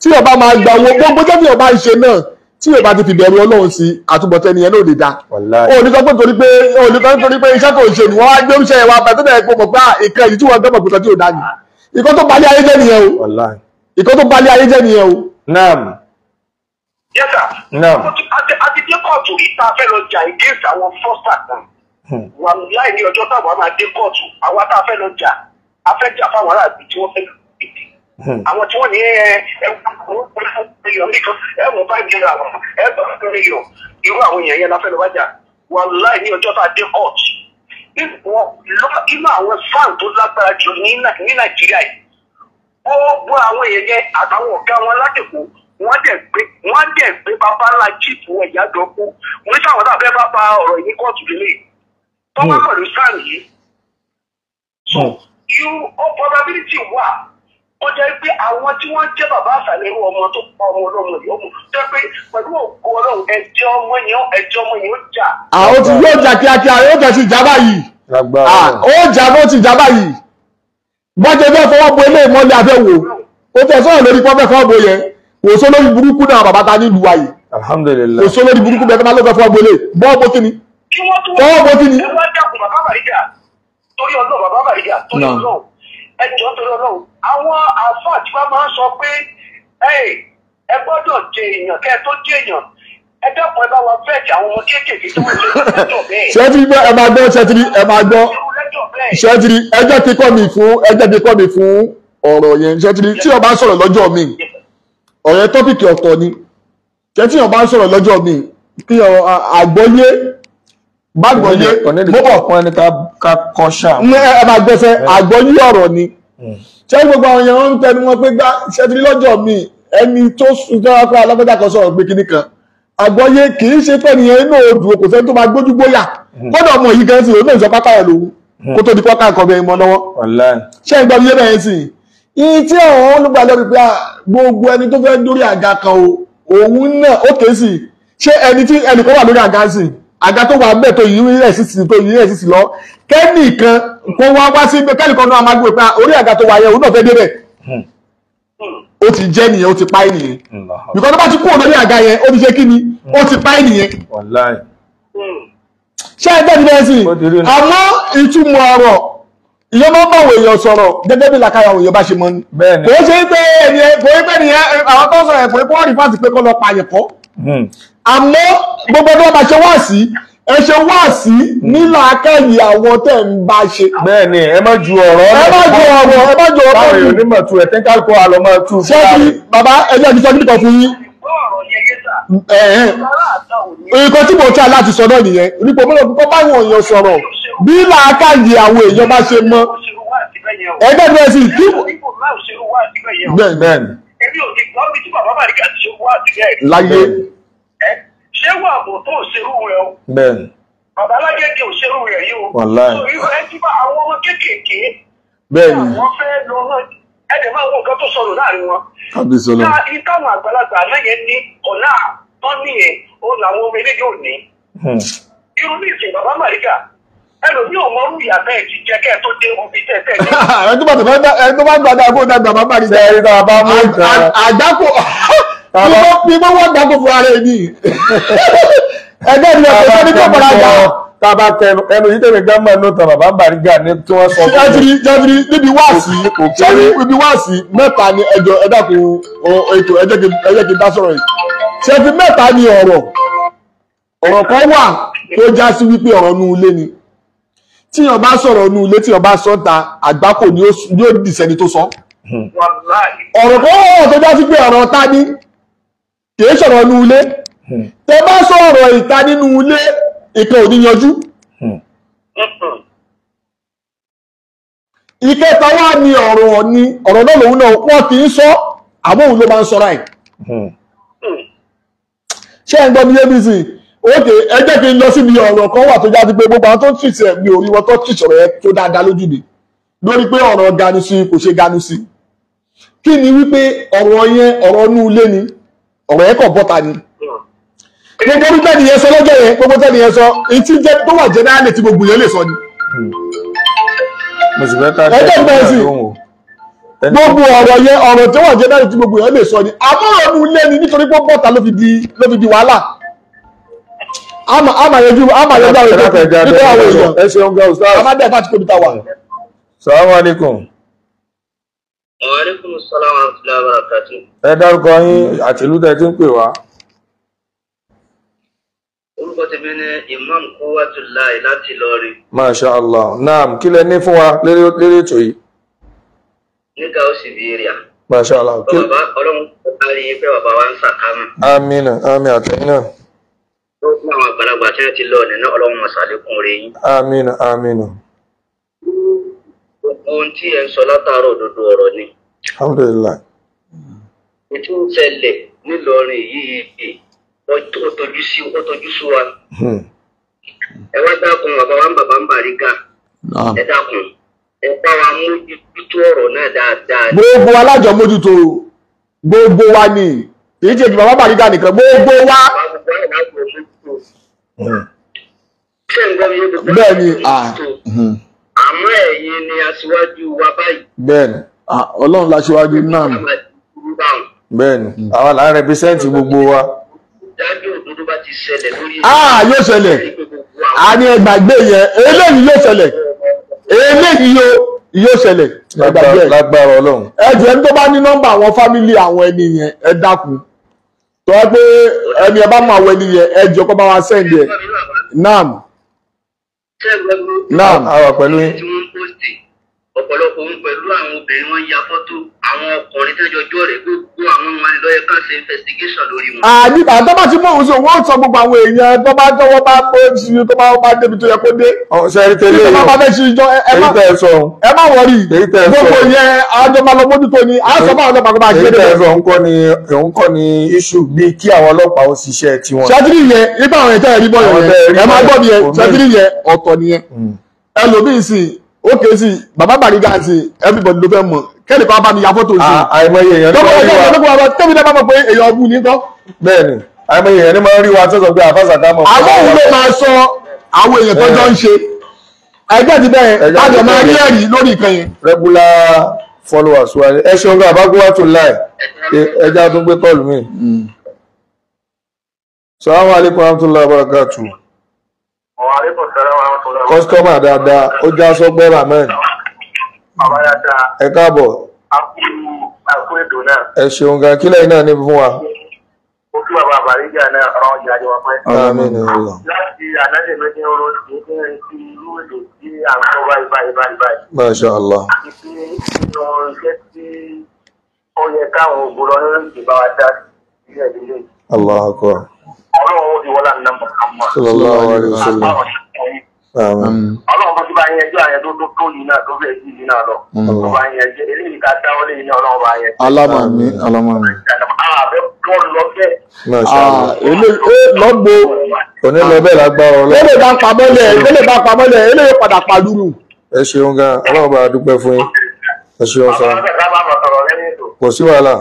Tí ọba máa gba owó gbogbo jẹ́ tí ọba ń ṣe náà tí ọba ti fi bẹ̀rù Ọlọ́run sí àtúbọ̀tán ẹni yẹn náà lè da. Ó ní sọ pé torí pé ó ní sọ torí pé iṣẹ́ tó ń ṣe ni wọ́n á gbé iṣẹ́ yẹn wá bẹ́ẹ̀ tó dẹ̀ kó mọ̀ pé ìkan yìí tí wọ́n gbọ́mọ̀ pé tí ò dá ni. Ìkan tó balẹ̀ ayé jẹ́ nìyẹn o. Ìkan tó balẹ̀ ayé jẹ́ nìyẹn o. Naam. Yes sir. Naam. A ti dé kóòtù yìí tá a fẹ́ lọ jà against àwọn fọ́sà kan. Wàláì ní ọjọ́ táwa máa dé kóòtù àwa tá a fẹ́ lọ jà a fẹ́ jà fáwọn aráàlú tí wọ́n fẹ́ lọ dìde. Àwọn tí wọ́n ní ẹ̀wọ̀n bá jẹ́ àwọn ẹ̀wọ̀n mílíọ̀n irú àwọn èèyàn yẹn la fẹ́ lọ bá jà. Wàláì ní ọjọ́ tá a dé kóòtù inú àwọn fan tó lágbára jù ní Nàìjíríà yìí gbogbo àwọn èèyàn yẹn àtàwọn ọ̀gá wọn látẹ̀kọ́ wọ́n dẹ̀ gbé bàbá ńlá jíìpù wọn ìyájọ́ kú wọ́n ní sáwọn tàbí bá ba ọ̀rọ̀ yìí ní kóòtù lélẹ̀ tọ́wọ́ pẹ̀lú sáà yìí. So you all probability wà ó jẹ́ pé àwọn tí wọ́n jẹ́ bàbá àṣàlẹ̀ irú ọmọ tó pa ọmọ ọlọ́mọ yìí ọmọ tó jẹ́ pé pẹ̀lú ògo Ọlọ́run ẹ̀jẹ̀ ọmọ yẹn ó jà. Àwọn tí yóò jà kíákíá yóò tẹ̀ sí ìjà báyìí. Ó jà bó ti jà báyìí. Bọ́jẹ́ fẹ́ fọwọ́ bo ilé ìmọ̀lẹ́ afẹ́ wò ó tẹ̀ sọ̀rọ̀ lórí pọ́fẹ́ fọwọ́ bo yẹn kò só lórí burúkú náà bàbá ta nílùú wa yìí. Alhamdulillah. Kò só lórí burúkú bẹ́ẹ̀ tó máa ló fẹ́ fọwọ́ bo ilé bọ́ọ̀ bó kíni. Fọwọ́ bo kíni. Ẹ wá dàkún bàbá Bàrígà torí Ọlọ́run bàbá Bàrígà torí Ọlọ́run ẹjọ́ torí Ọlọ́run àwọn àfáà tí wọ́n máa ń sọ pé ẹ gbọ́dọ̀ jẹ èèyàn kẹ́ ẹ tó jẹ èèyàn ẹ dẹ́kun ẹ bá wa fẹ́ẹ̀tì àwọn ọmọ kéékèèké tó ń ṣe lẹ́jọ́ bẹ́ẹ̀. Ṣé ti ẹ máa gbọ́ ṣé ti ẹ máa gbọ́ ṣé ti ẹjọ́ ti kọ́ mi fún ẹjọ́ ti kọ́ mi fún ọ̀rọ̀ yẹn ṣé ti tí o bá ń sọ̀rọ̀ lọ́jọ́ mi ọ̀rẹ́ tọ́pìkì ọ̀tọ̀ ni ṣé tí o bá ń sọ̀rọ̀ lọ́jọ́ mi kí àgbọ́yé gbàgbọ́yé mo bọ̀ fún ẹni ká kọ́ ṣáà. Ẹ máa gbẹ́sẹ̀ àgbọ́yé ọ̀rọ̀ ni ṣé gbogbo àwọn èèyàn ń tẹnu wọn pé gbá ṣé ti lọ́jọ́ mi ẹni tó sùn tó wá pé alágbádá kan sọ̀rọ̀ pé kíní kan àgbọ́yé kì í ṣe pé nìyẹn inú odò kò sẹ́ni tó máa gbójú gbóyà kódà ọmọ yìí gan sí òun náà sọ pátá ẹ̀ lòun kó tó di pọ́ká nǹkan bẹ́ẹ̀ mọ́ lọ́wọ́. Ṣé ìgbà mi yé bẹ́ẹ̀ sì ìyí tí àwọn olùgbàlẹ̀ pípẹ́ gbogbo ẹni tó fẹ́ dórí àga kan o òun náà ó ké sí ṣé ẹni tí ẹnìkan wà lórí àga sí àga tó wà bẹ́ẹ̀ tó yí rẹ̀ sí tó yí rẹ̀ sí lọ kẹ́nìkan kó wá wá sí kẹ́nìkan náà máa gbé pé orí àga tó wà yẹn òun náà fẹ́ débẹ̀ ó ti jẹ́ nìyẹn ó ti pa ènìyàn because tó bá ti kúrò lórí àga yẹn ó ti ṣe kí ni ó ti pa ènìyàn. Ṣé ẹgbẹ́ mi bẹ́ẹ̀ sì àmọ́ ìtumọ̀ ọ̀rọ̀ ìyẹn máa ń bá àwọn èèyàn sọ̀rọ̀ gẹ́gẹ́ bí làkàyà àwọn èèyàn bá ṣe mọ́ ni kò ṣe pé ẹnìyẹn kò ṣe pé ẹnìyẹn àwọn tó ń sọ̀rọ̀ ẹ̀kọ́ pé wọ́n rí fáǹtì pé kọ́ lọ pààyàn kọ́ àmọ́ gbogbo ẹni wọ́n bá ṣe wá sí ẹ ṣe wá sí nílà akẹ́yìn àwọn tẹ̀ ń bá ṣe. Bẹ́ẹ̀ni ẹ má ju ọ̀rọ̀ ẹ má ju ọ̀rọ̀ ẹ má ju ọ̀rọ̀ báwo yóò ní mọ̀ tu ẹ̀ tẹ́ńkà kó a lọ máa tú. Ṣé kí bàbá ẹjẹ́ ti sọ kí nìkan fún yín. Nǹkan tí mo try láti sọ náà nìyẹn nípa mọ́lẹ̀ kókó báwọn èèyàn sọ̀rọ̀ bí làákàyè àwọn èèyàn bá ṣe mọ́ ẹgbẹ́ mi ẹ̀sìn kí. Bẹ́ẹ̀ni. Èmi ò ti gbọ́ bí tí bàbá Bàrígà ti ṣe wá síbẹ̀. Láyé. Ṣé wà bò tó ṣerú rẹ o. Bẹ́ẹ̀ni. Bàbá alágége ò ṣerú rẹ yìí o. Wàláì. Ẹ ti bá àwọn ọmọ kéékèèké. Bẹ́ẹ̀ni. Àwọn fẹ́ lọ náà ẹ dẹ̀ máa wọ nǹkan tó sọnù láàrin wọn. Kábíyèsí Ọlọ́run. Táwọn àgbàlagbà náà yẹn ní ọ̀nà tán nìyẹn ó làwọn ọmọ eléyìí ò ní. Irú ní ìsìn bàbá Bàrígà ẹlòmíì ò mọrú ìyá bẹ́ẹ̀ ti jẹ́ kẹ́ ẹ tó dé omi tẹ́tẹ́ ní. Ẹni tó bá gbàdá kó dàgbà bàbá Bàrígà. Ṣé ẹni tó bá mú ìtàn. Àgbákò bí wọ́n wọ́n gbàgbọ́ fún ara ẹni. Ẹgbẹ́ mi ọ̀pẹ̀ tó ní kó fara gbà. Tá a bá tẹnu ẹnu yìí tẹ̀mí gánmọ̀ ẹnu tàn bàbá Bàrígà ní tí wọ́n sọ fún mi. Jẹ́tìrì níbi wáàsí níbi wáàsí mẹ́ta ni ẹjọ́ ẹ dákun ètò ẹ jẹ́ kí n dá sọ̀rọ̀ yìí. Ṣé fi mẹ́ta ni ọ̀rọ̀ ọ̀rọ̀ kan wà tó já sí wípé ọ̀rọ̀ nu ilé ni. Tíyàn bá sọ̀rọ̀ nu ilé, tíyàn bá sọ ta, àgbákò ni ó dìsẹ́ni tó sọ. Ọ̀rọ̀ kan wọ̀ tó já sí pé ọ̀rọ̀ ta ni, kìí sọ̀rọ̀ nu ilé. Tẹ bá sọ̀rọ̀ ìta nínú ilé, ìkan ò ní yanjú. Ìkẹta wá ní ọ̀rọ̀ ni ọ̀rọ̀ náà lòun náà wọ́n kì í sọ, àmọ́ òun ló máa ń sọra ẹ̀. Ṣé ẹ̀ ń gbọ́ mi ABC? Ok, ẹ jẹ́ kí n lọ síbi ọ̀rọ̀ kan wà tó já sí pé gbogbo àwọn tó ń tìṣẹ̀ mi ò rí wọn tó tìṣọ̀rọ̀ yẹn tó dáadáa lójú mi lórí pé ọ̀rọ̀ ganu sí kò ṣe ganu sí. Kí ni wípé ọ̀rọ̀ yẹn ọ̀rọ̀ inú ilé ni, ọ̀rọ̀ yẹn kàn bọ́ta ni. Gbogbo orí tẹ́ni yẹn sọ lọ́jọ́ yẹn, gbogbo tẹ́ni yẹn sọ, etí jẹ́ tó wà jẹ́nẹ́rálì tí gbogbo yẹn lè sọ ni. Mo sì fẹ́ ká Ẹjọ́ ìgbà sí. lóhùn o. Gbogbo ọ̀rọ̀ yẹn ọ̀rọ̀ tó wà jẹ́nẹ́rálì tí gbogbo yẹn lè sọ ni. Àmọ́ ọ̀rọ̀ inú ilé ni nítorí pé bọ́ta ló fi di wàhálà. Àmà yẹjú àwọn èèyàn nítorí àwọn èèyàn. Ẹ ṣeun gan ustaz. Àmà dẹ̀ fàtí kòmítà wà. Salamu alaikum. Wa alaikum salaam wa rahmatullahi wa barakatuh. Ẹ dárúkọ yín àti ìlú tẹ́ ti ń pè wá. Orúkọ tèmi ni Imam Quwwatullahi láti Ìlọrin. Masha Allah. Naam, kí lẹ ní fún wa lérí ètò yìí? Ní Gausi Area. Masha Allah. Bàbá Ọlọ́run kò rí i pé bàbá wa ń sàkámù. Amina, àmín àtẹ̀yìn náà. Ó fún àwọn àgbàlagbà tí wọ́n ti lọ nínú Ọlọ́run mọ̀sálẹ́kùn rẹ̀ yín. Amina, amina. Gbogbo ohun tí ẹ ń sọ látàárọ̀ òdodo ọ̀rọ̀ ni. Alhamdulillah. Ètò ń ṣẹlẹ̀ nílọrin yìí ó tojú sú wa. Ẹ wá dákun bàbá wa ń bàbá ń Bàrígà. Ẹ dákun, ẹ bá wa mójútó ọ̀rọ̀ náà dáadáa. Gbogbo alájọ mójútó, gbogbo wa ni, kì í ṣe ti bàbá Bàrígà nìkan, gbogbo wa. Bẹ́ẹ̀ ni, àmọ́ ẹ̀yin ni aṣíwájú wa báyìí. Bẹ́ẹ̀ni. Ọlọ́run láṣíwájú náà. Bẹ́ẹ̀ni, àwa là ń rẹpísẹ́ǹtì gbogbo wa. Dájú òdodo bá ti ṣẹlẹ̀ lórí. Yóò ṣẹlẹ̀. A ní ẹgbàgbé yẹn, eléyìí yóò ṣẹlẹ̀. Eléyìí yóò ṣẹlẹ̀. Lágbára Ọlọ́run. Ẹ jọ̀ọ́, ẹni tó bá ní nọ́mbà àwọn fámílì àwọn ẹni yẹn, ẹ dákun. Tó wá pé ẹni ẹ bá mọ àwọn ẹni yẹn, ẹ jọ̀ọ́ kó bá wa sẹ́ǹdì ẹ̀. Naam. Naam. Àwa pẹ̀lú yín. Ọ̀pọ̀lọpọ̀ òun pẹ̀lú àwọn obìnrin wọn ya fọ́tò àwọn ọkùnrin tẹ́jọ jọ rẹ̀ gbogbo àwọn wọn lọ́yẹ kan ṣe investigation lórí wọn. Àdìgbà tó bá ti mú òun sọ wọ́n sọ gbogbo àwọn èèyàn tó bá tọwọ́ bá bó ṣe tó bá bá débi tó yẹ kó dé. Ṣe tẹ́lẹ̀ tó bá bá fẹ́ ṣe ìjọ ẹ má wọrí gbogbo yẹn àjọ máa lọ mójútó ni à ń sọ fún àwọn ọlọ́pàá kó máa ṣe é. Èyí tẹ́ ẹ sọ òun kọ́ ni issue bíi kí àwọn ọlọ́pàá ó ṣiṣẹ́ tiwọn. Ṣẹ́tìrì yẹn nípa àwọn ẹ̀tẹ́ ẹ̀rí bọ́yọ̀ yẹn ẹ máa gbọ́ mi yẹn ṣẹ́tìrì yẹn ọ̀tọ̀ nìyẹn ẹlòmíì sì ókè sí bàbá Bàrígà sí everybody ló fẹ́ mọ̀ kẹ́lẹ̀ kan bá mi ya fọ́tò sí. Àìmọye èèyàn ní máa ń rí wa. Tẹ́mi náà bá mọ̀ pé èèyàn ọ̀bù ní kọ́. Bẹ́ẹ̀ni, àìmọye èèyàn ní máa ń rí wa tó sọ pé àfàṣà ká mọ̀. Àwọn òun ló máa sọ àwọn èèyàn tó jọ ń ṣe. Ẹgbẹ́ ti bẹ́ẹ̀ lájọ máa rí ẹ̀rí lórí ìkan yẹn. Regular followers wa ni. Ẹ ṣeun gan Àbágúwátùláì, ẹja tó gbé kọ́ọ̀lù mi. Salamu alaikum warahmatullahi wabarakatuh. Kọ́sítọ́mà dáadáa, ó já sọ́gbẹ́ Rahman. Ẹ káàbọ̀. Ẹ ṣeun gan, kílẹ̀ iná ní fún wa. Ó kí bàbá Bàrígà náà ọ̀rọ̀ ọjà àjọ wa pẹ́. Àmín Allah. Láti ànájẹ méjì ń ro sí ní ti irú èdè tí à ń gbọ́ báyìí báyìí báyìí báyìí. Masha Allah. Àti pé nínú iṣẹ́ tí ó yẹ káwọn ògbó lọ nínú ìbá wa dá sílẹ̀ lílé. Allahu akbar. Ọlọ́run ó di wọlé àná Muhammad. Sallallahu alaihi wasallam. Ọlọ́run tó ti bá yẹn jẹ́ àyẹ̀ tó tó yìí náà tó fẹ́ yìí yìí náà lọ. Tó bá yẹn jẹ́ eléyìí ká dáwọ́ lé yìí náà ọlọ́run bá yẹn. Alámàmí alámàmí. Àbẹ̀ tó lọ bẹ́ẹ̀. Lọ́gbó. Òní lọ bẹ́ẹ̀ lágbára ọlọ́run. Lélè bá pamọ́lẹ̀ lélè bá pamọ́lẹ̀ eléyìí padà pàlúrù. Ẹ ṣeun gan, ọlọ́run bá dúpẹ́ fún yín. Ẹ ṣeun sọ. Kò sí wàhálà.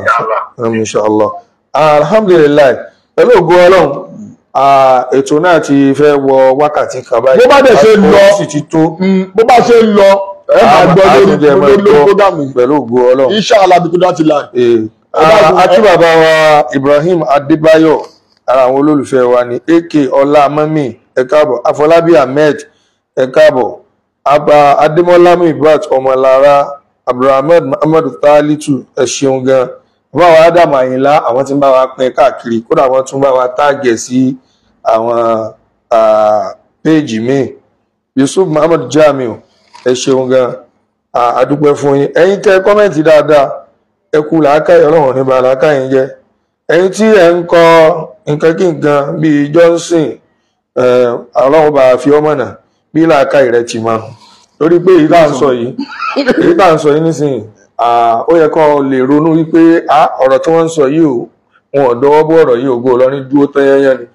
Inshallah. Alhamdulillah. Pẹ̀lú ògo Ọlọ́run, ètò náà ti fẹ́ wọ wákàtí kan báyìí. Bó bá dẹ̀ ṣe lọ, bó bá ṣe lọ, ẹ máa gbọ́ lórí prógámù. Pẹ̀lú ògo Ọlọ́run. Inshallah bí kò dá ti là. Àti bàbá wa Ibrahim Adébáyọ̀, ara àwọn olólùfẹ́ wa ni AK Ọlá Mọ́mì, ẹ káàbọ̀. Afọlábí Ahmed, ẹ káàbọ̀. Abba Adémọ́lá Muibat Ọmọlára, Abdulrahman Muhammadu Talitu, ẹ ṣeun gan. Bàbá wa Ádámù Àyìnlá, àwọn tí ń bá wa pín káàkiri, kódà wọ́n tún bá wa táàgẹ̀ sí àwọn péèjì míì. Yusuf Muhammad Jamiu, ẹ ṣeun gan, a dúpẹ́ fún yín. Ẹ̀yin tẹ́ kọ́mẹ̀ntì dáadáa, ẹ kú làákàyè, Ọlọ́run ní ba làákàyè yín jẹ́. Ẹ̀yin tí ẹ ń kọ nǹkan kí nǹkan bíi Johnson, Ọlọ́run bá fi ọmọ náà bí làákàyè rẹ ti máa, torí pé èyí tá à ń sọ yìí, èyí tá à ń sọ yìí nísìnyí, ó yẹ kó lè ronú wípé ọ̀rọ̀ tí wọ́n ń sọ yìí o, wọn ò dọwọ́ bó ọ̀rọ̀ yìí, Ògo Ìlọrin dúró tán yányán ni.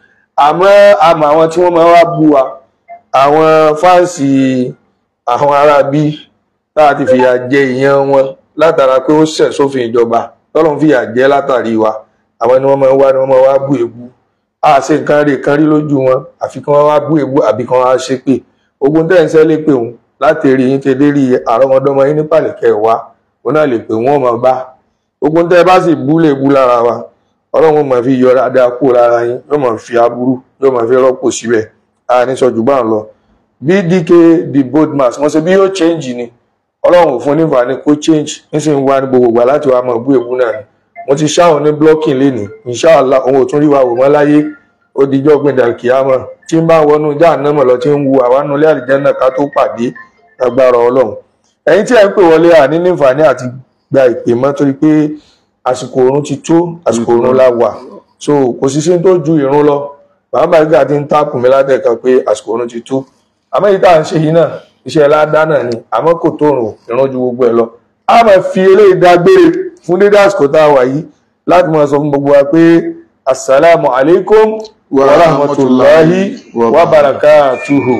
Àmọ́ àmọ́ àwọn tí wọ́n máa wá bú wa, àwọn fáǹsì àwọn ará bí tá a ti fìyà jẹ ìyẹn wọn látara pé ó ṣẹ̀ sófin ìjọba, tọ́lọ́run fìyà jẹ látàrí wa, àwọn ni wọ́n máa wá, ni wọ́n máa wá bú èbú. A ṣe nǹkan rè kan rí lójú wọn, àfi kí wọ́n wá bú èbú àbí kí wọ́n wá ṣépè. Ogun tẹ́ ń sẹ́ lé pé òun láti rí yín tẹ́lẹ̀ rí àrọ́mọdọ́mọ yín ní pàlẹ́kẹ́ wa, òun náà lè pè wọ́n máa bá. Ogun tẹ́ bá sì bú lè bú lára wa, Ọlọ́run máa fi yọ dáadáa kúrò lára yín, yóò máa fi aburú, yóò máa fi rọ́pò síbẹ̀. A ní sọ jù bá ń lọ. BDK the bold mass, wọ́n ṣe bí yóò change ni, Ọlọ́run ò fún nífà ni kó change, nísìnyí wá ní gbogbo ìgbà láti wá máa bú èbú náà ni. Mo ti ṣáwọn ní blocking lénìí, inshallah òun ò tún rí wa wò mọ́ láyé, ó dijọ́ gbẹ̀dẹ̀ kíámọ̀ tí ń bá wọnú jáànámọ̀ lọ, tí ń wu àwa nulẹ̀ àlìjẹ́nà ká tó pàdé agbára Ọlọ́run. Ẹ̀yin tí ẹ̀ ń pè wọlé, àní nífààní àti gba ìpè mọ́ torí pé àsìkò oorun ti tó, àsìkò oorun la wà, so kò sí sí tó ju ìrun lọ. Bàbá Bariga ti ń tákùn mi látẹ̀kan pé àsìkò oorun ti tó, àmọ́ èyí tá à ń ṣe yìí náà iṣẹ́ ládá náà ni, àmọ́ kò tó rùn ìrun ju gbogbo ẹ̀ lọ. A máa fi eléyìí dágbére fún dédé àsìkò tá a wà yìí láti máa sọ fún gbogbo wa pé assalamu alaikum wa rahmatullahi wa barakatuhu.